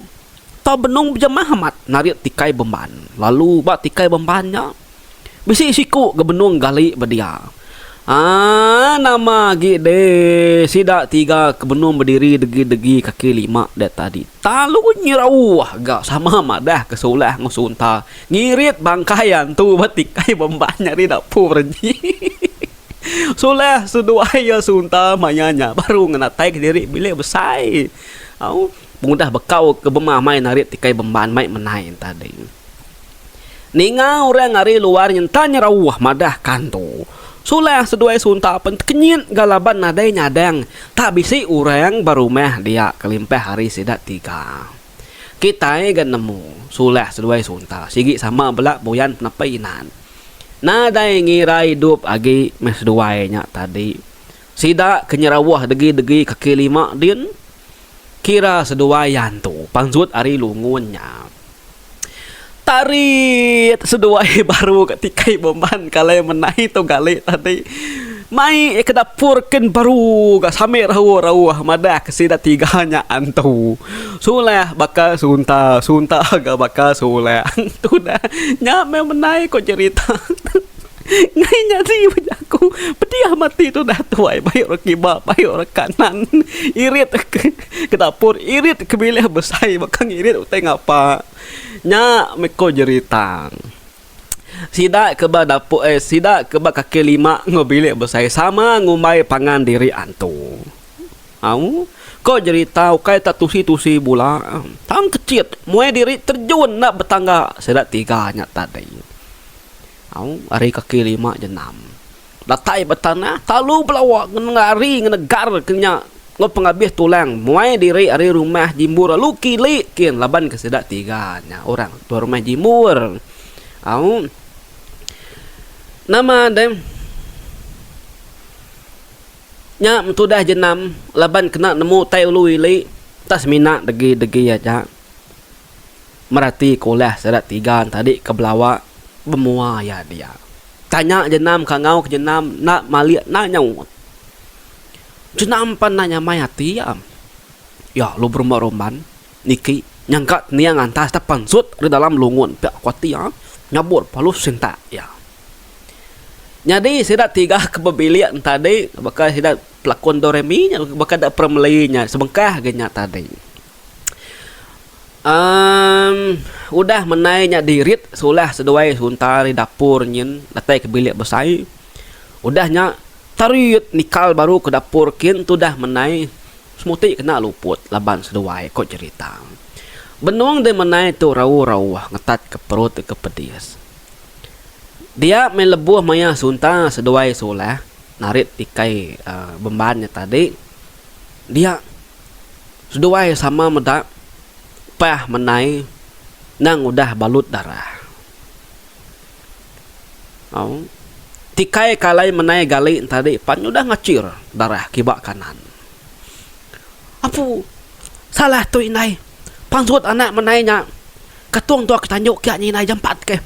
te benung bejemah amat narit tikai bemban lalu ba tikai bemban nya Bisi siku ga benung gali ba dia. Aaa nama agi deh sida tiga ke benung bediri degi-degi kaki lima deh tadi. Talu nyerauh ga sama madah ke sulah enggau sunta ngirit bangkai antu ba tikai bemban nyadi dapur renyi. Sulah seduai iya sunta maya nya baru ngenatai kediri bilik besai. Au pengudah bekau ke bemamai narit tikai bemban mai menai tadi. Ninga orang ari luar nyenta nyerauh madah kantu. Sulah seduai sunta pen tekenyit ga laban nadai nyadang tak bisi orang ba rumah dia kelimpah ari sida tiga. Kitai ga nemu Sulah seduai sunta sigi sama bela buyan penapai inan. Nadai ngira idup agi meh seduai nya tadi. Sida ke nyerauh degi-degi kaki lima din kira seduai antu pansut ari lungun nya. Tarit seduai baru ka tikai bemban kalai menai tu gali tadi. Mai iya ke dapur kin baru ga sambil rauh-rauh madah ke sida tiga nya antu. Sulah baka sunta, sunta ga baka sulah. Tudah nya meh menai ko jerita. Ngai nyadi bejaku pedih mati tudah tuai bai orang kiba bai orang kanan irit ke ke dapur irit ke bilik besai baka ngirit utai ngapa. Nya meh ko jerita. Sida ke ba dapur eh sida ke ba kaki lima enggau bilik besai sama ngumbai pangan diri antu. Au ko jerita ukai tak tusi-tusi bula tang kechit muai diri terjun enda betangga sida tiga nya tadi. Au ari kaki lima jenam. Datai ba tanah talu belawa ngena ari ngenegar ke nya enggau pengabis tulang muai diri ari rumah Jimbur lalu kili kin laban ke sida tiga nya orang tua rumah Jimbur. Au nama deh nya mentudah jenam laban kena nemu utai ulu ili tak semina degi-degi aja. Merati ke ulah sida tiga tadi ke belawa bemua iya dia. Tanya jenam kangau ke jenam enda malik enda nyaut. Jenam pan enda nyamai ati iya. Iya lalu berumban-rumban niki nyangka niang antas te pansut ari dalam lungun pia ku ati iya nyabur palu sintak iya. Nyadi sida tiga ke bebilik tadi baka sida pelakon Doremi nya baka da Premeli nya sebengkah ga nya tadi. Emm udah menai nya dirit sulah seduai sunta ari dapur nyin datai ke bilik besai. Udah nya terit nikal baru ke dapur kin tudah menai. Semuti kena luput laban seduai, ko cherita. Benung deh menai tu rauh-rauh ngetat ke perut ke pedis. Dia meh lebuh maya sunta seduai sulah narit tikai bemban nya tadi, dia seduai sama meda pah menai nang udah balut darah. Au. Tikai ke alai menai gali tadi pan udah ngachir darah kiba kanan. Apu. Salah tu indai. Pansut anak menai nya. Ketung tua ke tanju kia nya indai jampat ke.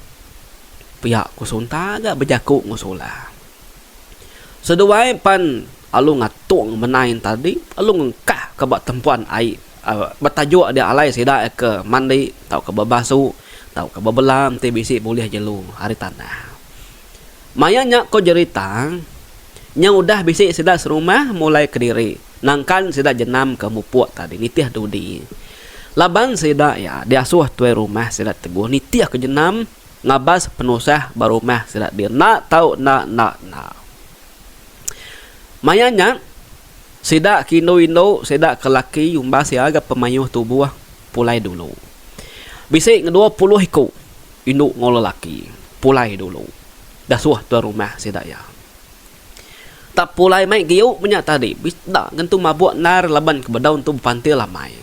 Pia ku Sunta ga bejaku enggau Sula. Seduai pan alu ngatung menai tadi alu ngengkah ke ba tempuan ai betajuk dia alai sida ke mandi tauka bebasu tauka bebela enti bisi bulih jelu ari tanah. Maya nya ko jerita, nya udah bisi sida serumah mulai kediri nangkan sida jenam ke mupuk tadi nitih dudi. Laban sida iya diasuh tuai rumah sida teguh nitih ke jenam ngabas penusah ba rumah sida din enda tau enda enda enda. Maya nya sida ke indu-indu sida ke laki umbas iya ga pemayuh tubuh pulai dulu. Bisi ngedua puluh iku. Indu enggau lelaki pulai dulu dasuh tuan rumah sida iya. Tak pulai mai giu menya tadi enda ngentu mabuk endar laban ke bedau entu bepantil amai.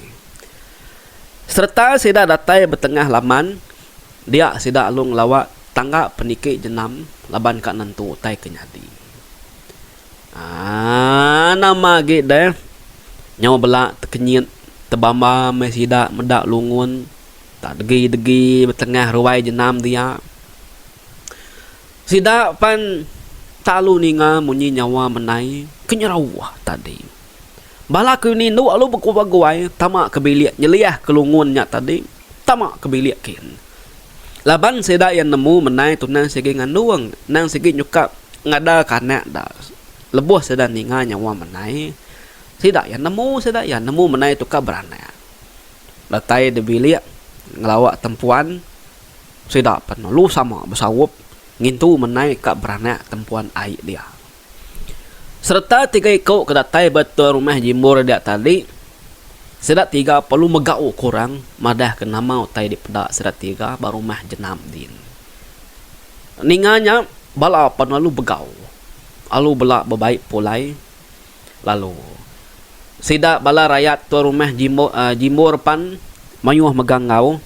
Sereta sida datai betengah laman dia sida lalu ngelawa tangga peniki jenam laban ka nentu utai ke nyadi. Aaa nama agi deh nyau bela tekenyit tebamba meh sida meda lungun. Tak degi-degi betengah ruai jenam dia. Sida pan tak alu ninga munyi nyawa menai ke nyerauh tadi. Bala ke nindu alu beguai-guai tama ke bilik nyeliah ke lungun nya tadi tama ke bilik kin. Laban sida iya nemu menai tu nang sigi ngandung nang sigi nyukap ngada ke anak da. Lebuh sida ninga nyawa menai sida iya nemu sida iya nemu menai tu ka beranak. Datai di bilik ngelawa tempuan sida pan lalu sama besaup ngintu menai ka beranak tempuan ai dia. Sereta tiga iku ke datai ba tuai rumah Jimbur dia tadi sida tiga perlu megau ke orang madah ke nama utai dipeda sida tiga ba rumah jenam din. Ninga nya bala pan lalu begau lalu bela bebai pulai. Lalu, sida bala rayat tuai rumah Jimbor pan mayuh mega enggau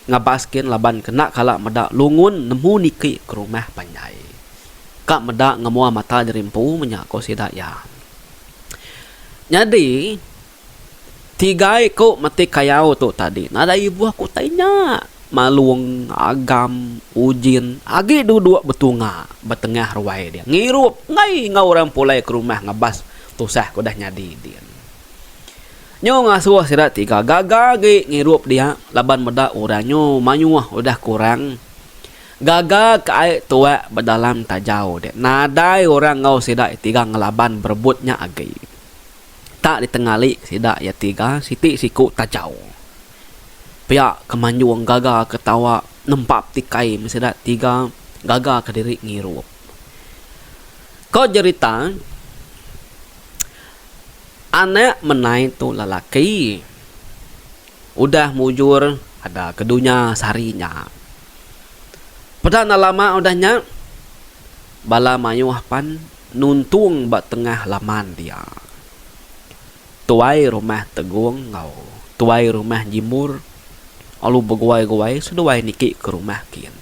ngabas kin laban ke enda kala meda lungun nemu niki ke rumah panjai. Ka meda ngemua mata diri empu menya ko sida iya. Nyadi, tiga iku meti kayau tu tadi nadai ibuh ke utai nya. Malung, Agam, Ujin agi duduk betunga ba tengah ruai dia ngirup enggai enggau orang pulai ke rumah ngabas tusah ke udah nyadi din. Nyu ngasuh sida tiga gaga agi ngirup dia laban meda orang nyu mayuh udah kurang gaga ke ai tuak ba dalam tajau dia nadai orang enggau sida tiga ngelaban berebut nya agi. Tak ditengali sida iya tiga siti siku tajau. Pia ke manjung gaga ke tawa nempap tikai meh sida tiga gaga ke diri ngirup. Ko jerita anak menai tu lelaki udah mujur ada ke dunya sehari nya. Peda enda lama udah nya bala mayuh pan nuntung ba tengah laman dia. Tuai Rumah Tegong enggau Tuai Rumah Jimbur lalu beguai-guai seduai niki ke rumah kin.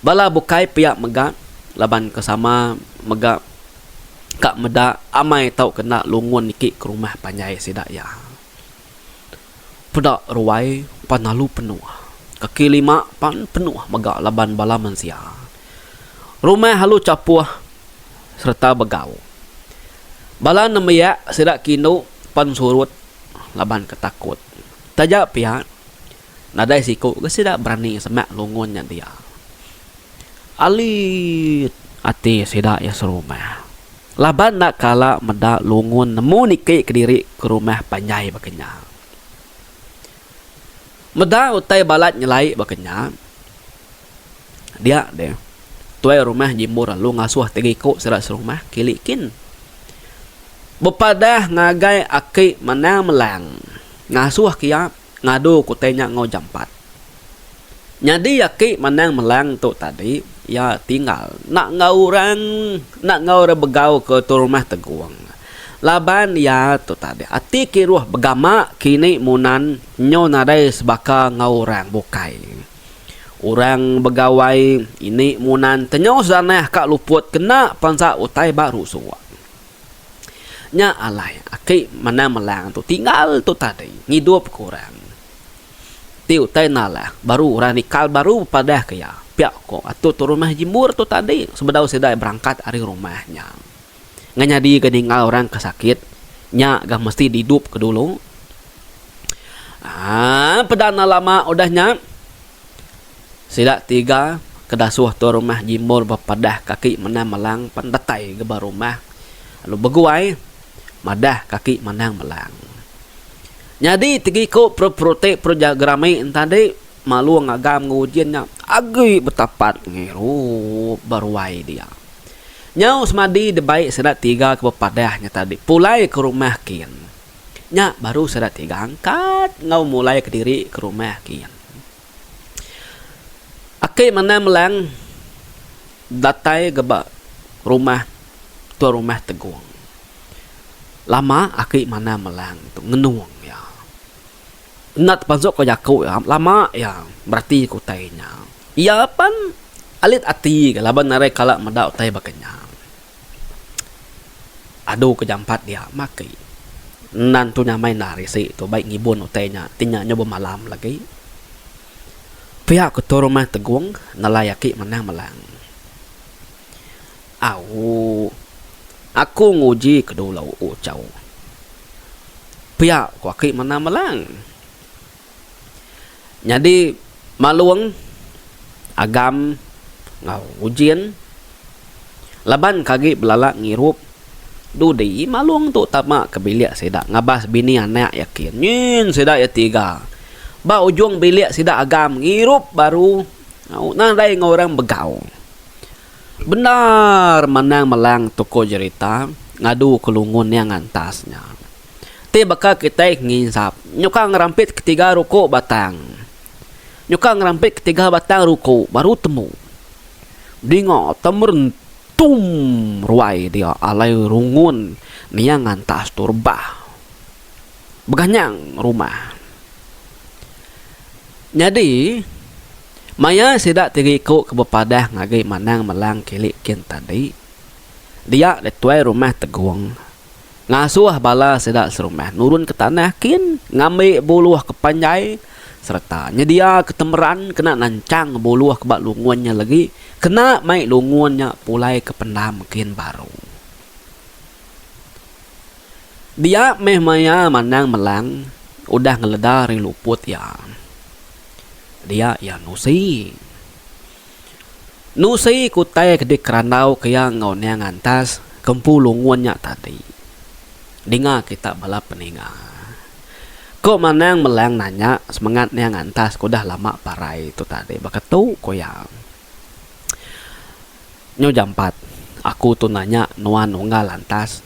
Bala bukai pia mega laban ke sama mega ka meda amai tau kena lungun niki ke rumah panjai sida iya. Peda ruai pan lalu penuh. Kaki lima pan penuh mega laban bala mensia. Rumah lalu chapuh sereta begau. Bala nembiak sida ke indu pan surut laban ke takut. Taja pia, nadai siku ke sida berani semak lungun nya dia. Alit ati sida iya serumah laban enda kala meda lungun nemu niki kediri ke rumah panjai baka nya. Meda utai balat nyelai baka nya, dia deh tuai rumah Jimbur lalu ngasuh tiga iku sida serumah kili kin. Bepadah ngagai aki Manang Melang ngasuh ke iya ngadu ke utai nya enggau jampat. Nyadi aki Manang Melang tu tadi iya tinggal enda enggau orang enda enggau orang begau ke tu rumah Tegong. Laban iya tu tadi ati kiruh begama kini Munan nyu nadai sebaka enggau orang bukai. Orang begawai ini Munan tenyau sedanah ka luput kena pansa utai ba rusuk. Nya alai aki Manang Melang tu tinggal tu tadi ngidup ke orang. Ti utai enda alah baru orang nikal baru bepadah ke iya pia ko atur tu rumah Jimbur tu tadi sebedau sida berangkat ari rumah nya. Ngan nyadi ga ningal orang ke sakit nya ga mesti didup ke dulu. Aaa peda enda lama udah nya. Sida tiga ke dasuh tuai rumah Jimbor bepadah kaki Manang Melang pan datai ga ba rumah lalu beguai madah kaki Manang Melang. Nyadi tegi iku peruti perujagerami entadi malung agam enggau ujin nya agi betapat ngirup ba ruai dia. Nyau semadi dibai sida tiga ke bepadah nya tadi pulai ke rumah kin. Nya baru sida tiga angkat enggau mulai kediri ke rumah kin. Aki Manang Melang datai ga ba rumah tuan rumah Tegong. Lama aki Manang Melang tu ngenung iya. Enda tepansuk ka jaku iya lama iya berati ka utai nya. Iya pan alit ati ga laban narai kala meda utai baka nya. Adu ke jampat dia maki. Endang tu nyamai enda risi tu bai ngibun utai nya ti nya nyau bemalam lagi. Pia ke tu rumah Tegong nelai aki Manang Melang. Au. Aku nguji ke dulu uchu. Pia ku aki Manang Melang. Nyadi Malung, Agam enggau Ujin laban ke agi belala ngirup dudi Malung tu tama ke bilik sida ngabas bini anak iya kin. Nyin sida iya tiga ba ujung bilik sida Agam ngirup baru nadai enggau orang begau. Bendar Manang Melang tuku jerita ngadu ke lungun iya ngantas nya. Ti baka kitai nginsap nyuka ngerampit ketiga ruku batang. Nyuka ngerampit ketiga batang ruku baru temu. Dinga temerentum ruai dia alai rungun niang ngantas tu rebah beganyang rumah. Nyadi maya sida ti iku ke bepadah ngagai Manang Melang Kili kin tadi dia deh tuai rumah Tegong. Ngasuh bala sida serumah nurun ke tanah kin ngambi buluh ke panjai sereta nyediaka temeran kena nanchang buluh ke ba lungun nya legi kena mai lungun nya pulai ke pendam kin baru. Dia meh maya Manang Melang udah ngeleda ari luput iya. Dia iya nusi. Nusi ke utai ke dikerandau ke iya enggau niang antas ke empu lungun nya tadi. Dinga kita bala peninga. Ko Manang Melang nanya semengat niang antas ke udah lama parai tu tadi baka tu ko iya. Nyu jampat aku tu nanya nuan unggal antas.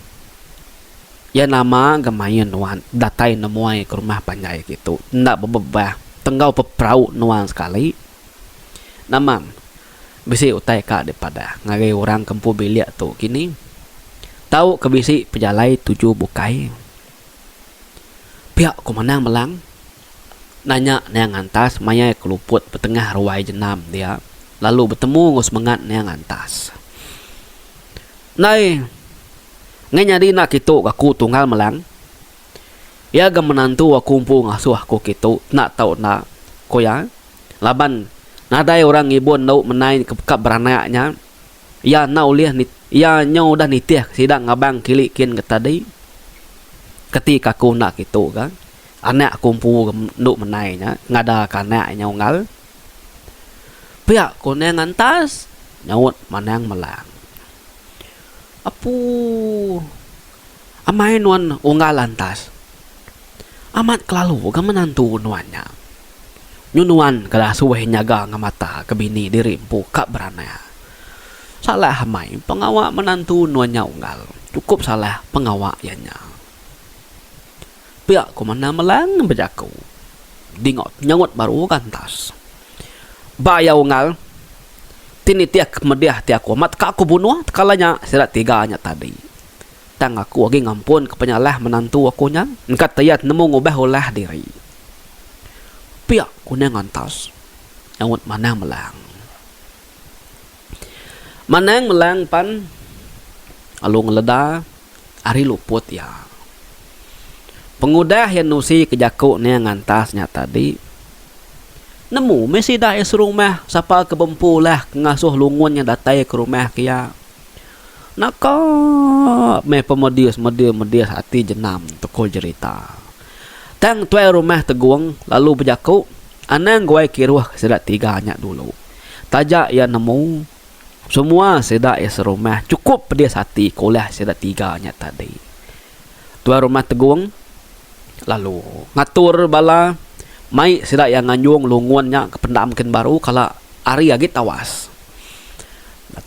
Iya nama ga main nuan datai nemuai ke rumah panjai kitu enda bebebah tenggau peperau nuan sekali. Nama bisi utai ka dipadah ngagai orang ke empu bilik tu kini tau ke bisi pejalai tuju bukai. Pia ku Manang Melang nanya Niang Antas maya iya ke luput betengah ruai jenam dia lalu betemu enggau semengat Niang Antas. Ndai ngai nyadi enda kitu ga aku tunggal Melang. Iya ga menantu aku empu ngasuh aku kitu enda tau enda, ku iya. Laban nadai orang ngibun endu menai ke ka beranak nya, iya enda ulih iya nyau udah nitih sida ngabang kili kin ke tadi. Keti ka aku enda kitu ga, anak aku empu ga endu menai nya ngada ka anak nya unggal. Pia ku Neng Antas nyaut Manang Melang. Apuu. Amai nuan unggal Antas. Amat kelalu ga menantu nuan nya. Nyu nuan ke dasuh nyaga ngemata ke bini diri empu ka beranak. Salah amai pengawa menantu nuan nya unggal. Chukup salah pengawa iya nya. Pia ku Manang Melang bejaku. Dinga nyaut baru ga entas. Ba iya unggal ti nitih ke medih ti aku amat ka aku bunuh tekala nya sida tiga nya tadi. Tang aku agi ngampun ke penyalah menantu aku nya engka iya nemu ngubah ulah diri. Pia ku Nang Antas nyaut Manang Melang. Manang Melang pan lalu ngeleda ari luput iya. Pengudah iya nusi ke jaku Nang Antas nya tadi, nemu meh sida iya serumah sapa ke bempu ulah ke ngasuh lungun nya datai ke rumah ke iya. Naka meh pemedis medih medis ati jenam tuku jerita. Tang tuai rumah Tegung lalu bejaku anang guai kiruh ke sida tiga nya dulu. Taja iya nemu semua sida iya serumah chukup pedis ati ke ulah sida tiga nya tadi. Tuai rumah Tegung lalu ngatur bala mai sida iya nganjung lungun nya ke pendam kin baru kala hari agi tawas.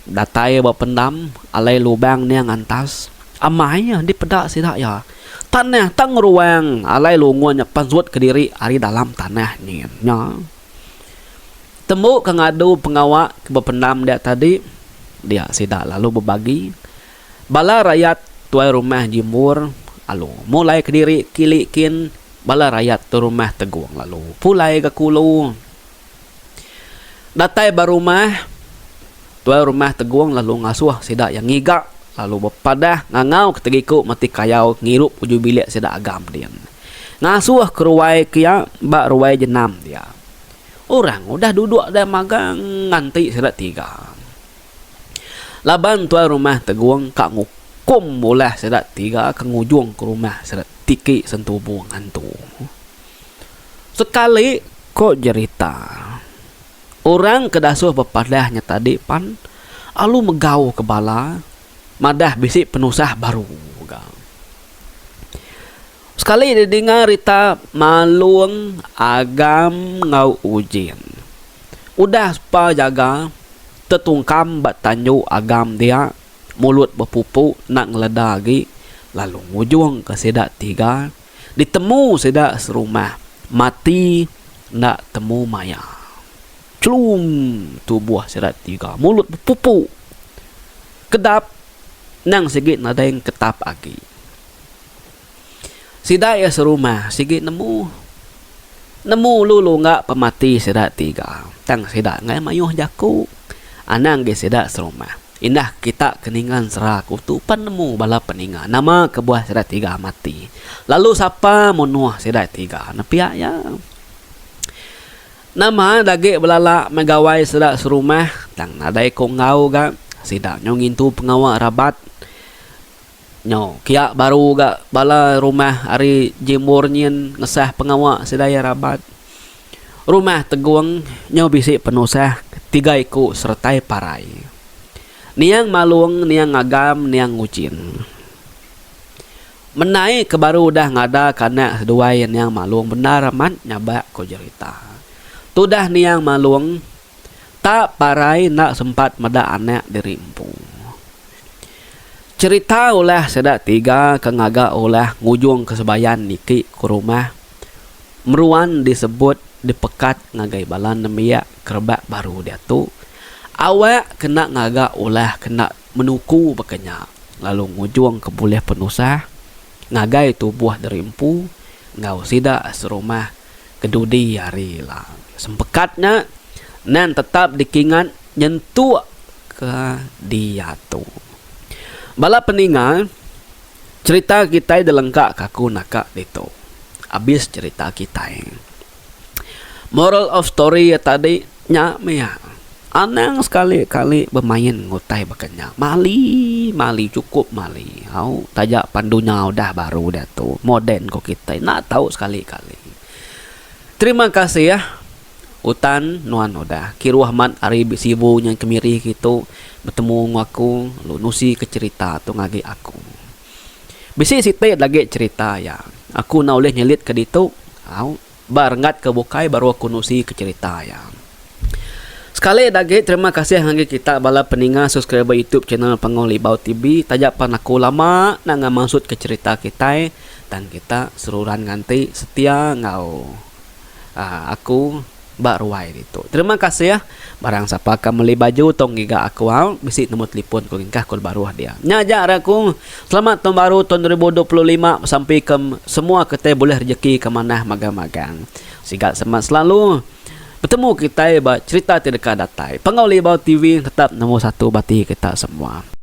Datai ba pendam alai lubang niang antas amai iya dipeda sida iya. Tanah tang ruang alai lungun nya pansut kediri ari dalam tanah nyin nya. Tembu ke ngadu pengawa ke bependam dia tadi dia sida lalu bebagi bala rayat tuai rumah Jimbur lalu mulai kediri kili kin bala rayat tu rumah Tegung lalu pulai ga kulu. Datai ba rumah, tuai rumah Tegung lalu ngasuh sida iya ngiga lalu bepadah ngangau ke tegiku mati kayau ngirup uju bilik sida agam din. Ngasuh ke ruai ke iya ba ruai jenam dia. Orang udah duduk deh magang nganti sida tiga. Laban tuai rumah Tegung ka ngukum ulah sida tiga ke ngujung ke rumah sida tiki sentubung antu. Sekali, ko jerita, orang ke dasuh bepadah nya tadi pan alu megau ke bala madah bisi penusah baru ga. Sekali didinga rita Malung, Agam enggau Ujin udah sepa jaga tetungkam ba tanju Agam dia mulut bepupu enda ngeleda agi lalu ngujung ke sida tiga. Ditemu sida serumah mati enda temu maya. Chelum tubuh sida tiga mulut bepupu. Kedap endang sigi nadai ketap agi. Sida iya serumah sigi nemu. Nemu ulu lungga pemati sida tiga. Tang sida enggai mayuh jaku. Anang agi sida serumah. Indah kita ke ninga ensera aku tu pan nemu bala peninga nama kebuah sida tiga mati lalu sapa munuh sida tiga ne pia iya. Nama dagi belala meh gawai sida serumah tang nadai ku enggau ga sida nyau ngintu pengawa rabat. Nyau kia baru ga bala rumah ari Jimbur nyin ngesah pengawa sida iya rabat. Rumah Tegung nyau bisi penusah tiga iku seretai parai. Niang Malung, Niang Agam, Niang Ujin. Menai ke baru udah ngada ke anak seduai Niang Malung bendar amat nyabak ko jerita. Tudah Niang Malung tak parai enda sempat meda anak diri empu. Cherita ulah sida tiga ke ngaga ulah ngujungka sebayan niki ke rumah meruan disebut dipekat ngagai bala nembiak ke rebak baru diatu awak kena ngaga ulah kena menuku baka nya lalu ngujungka bulih penusah ngagai tubuh diri empu enggau sida serumah ke dudi hari ila. Sempekat nya endang tetap dikingat nyentuk ke diatu. Bala peninga, cherita kitai dilengka ka aku naka ditu. Abis cherita kitai. Moral of story iya tadi nya meh iya. Anang sekali kali bemain ngutai baka nya. Mali mali chukup mali. Au taja pan dunya udah baru diatu moden ko kitai enda tau sekali kali. Terima kasih. Utan nuan udah kiruh amat ari Sibu nyen ke Miri kitu betemu enggau aku lalu nusi ke cherita tu ngagai aku. Bisi siti lagi cherita iya. Aku enda ulih nyelit ke ditu au ba renggat ke bukai baru aku nusi ke cherita iya. Sekali da agi terima kasih ngagai kita bala peninga subscriber YouTube channel Panggau Libau TV taja pan aku lama enda ngemansut ke cherita kitai tang kita seruran nganti setia enggau aaa aku ba ruai ditu. Terima kasih barang sapa ka meli baju tong ngiga aku au bisi nombor telefon ku ngingkah ku baruh dia. Nya aja ari aku selamat taun baru taun 2025 besampi ke semua kitai bulih rejeki ke manah magang-magang. Sigat semat selalu. Betemu kitai ba cherita ti deka datai. Panggau Libau TV tetap nombor satu ba ati kita semua.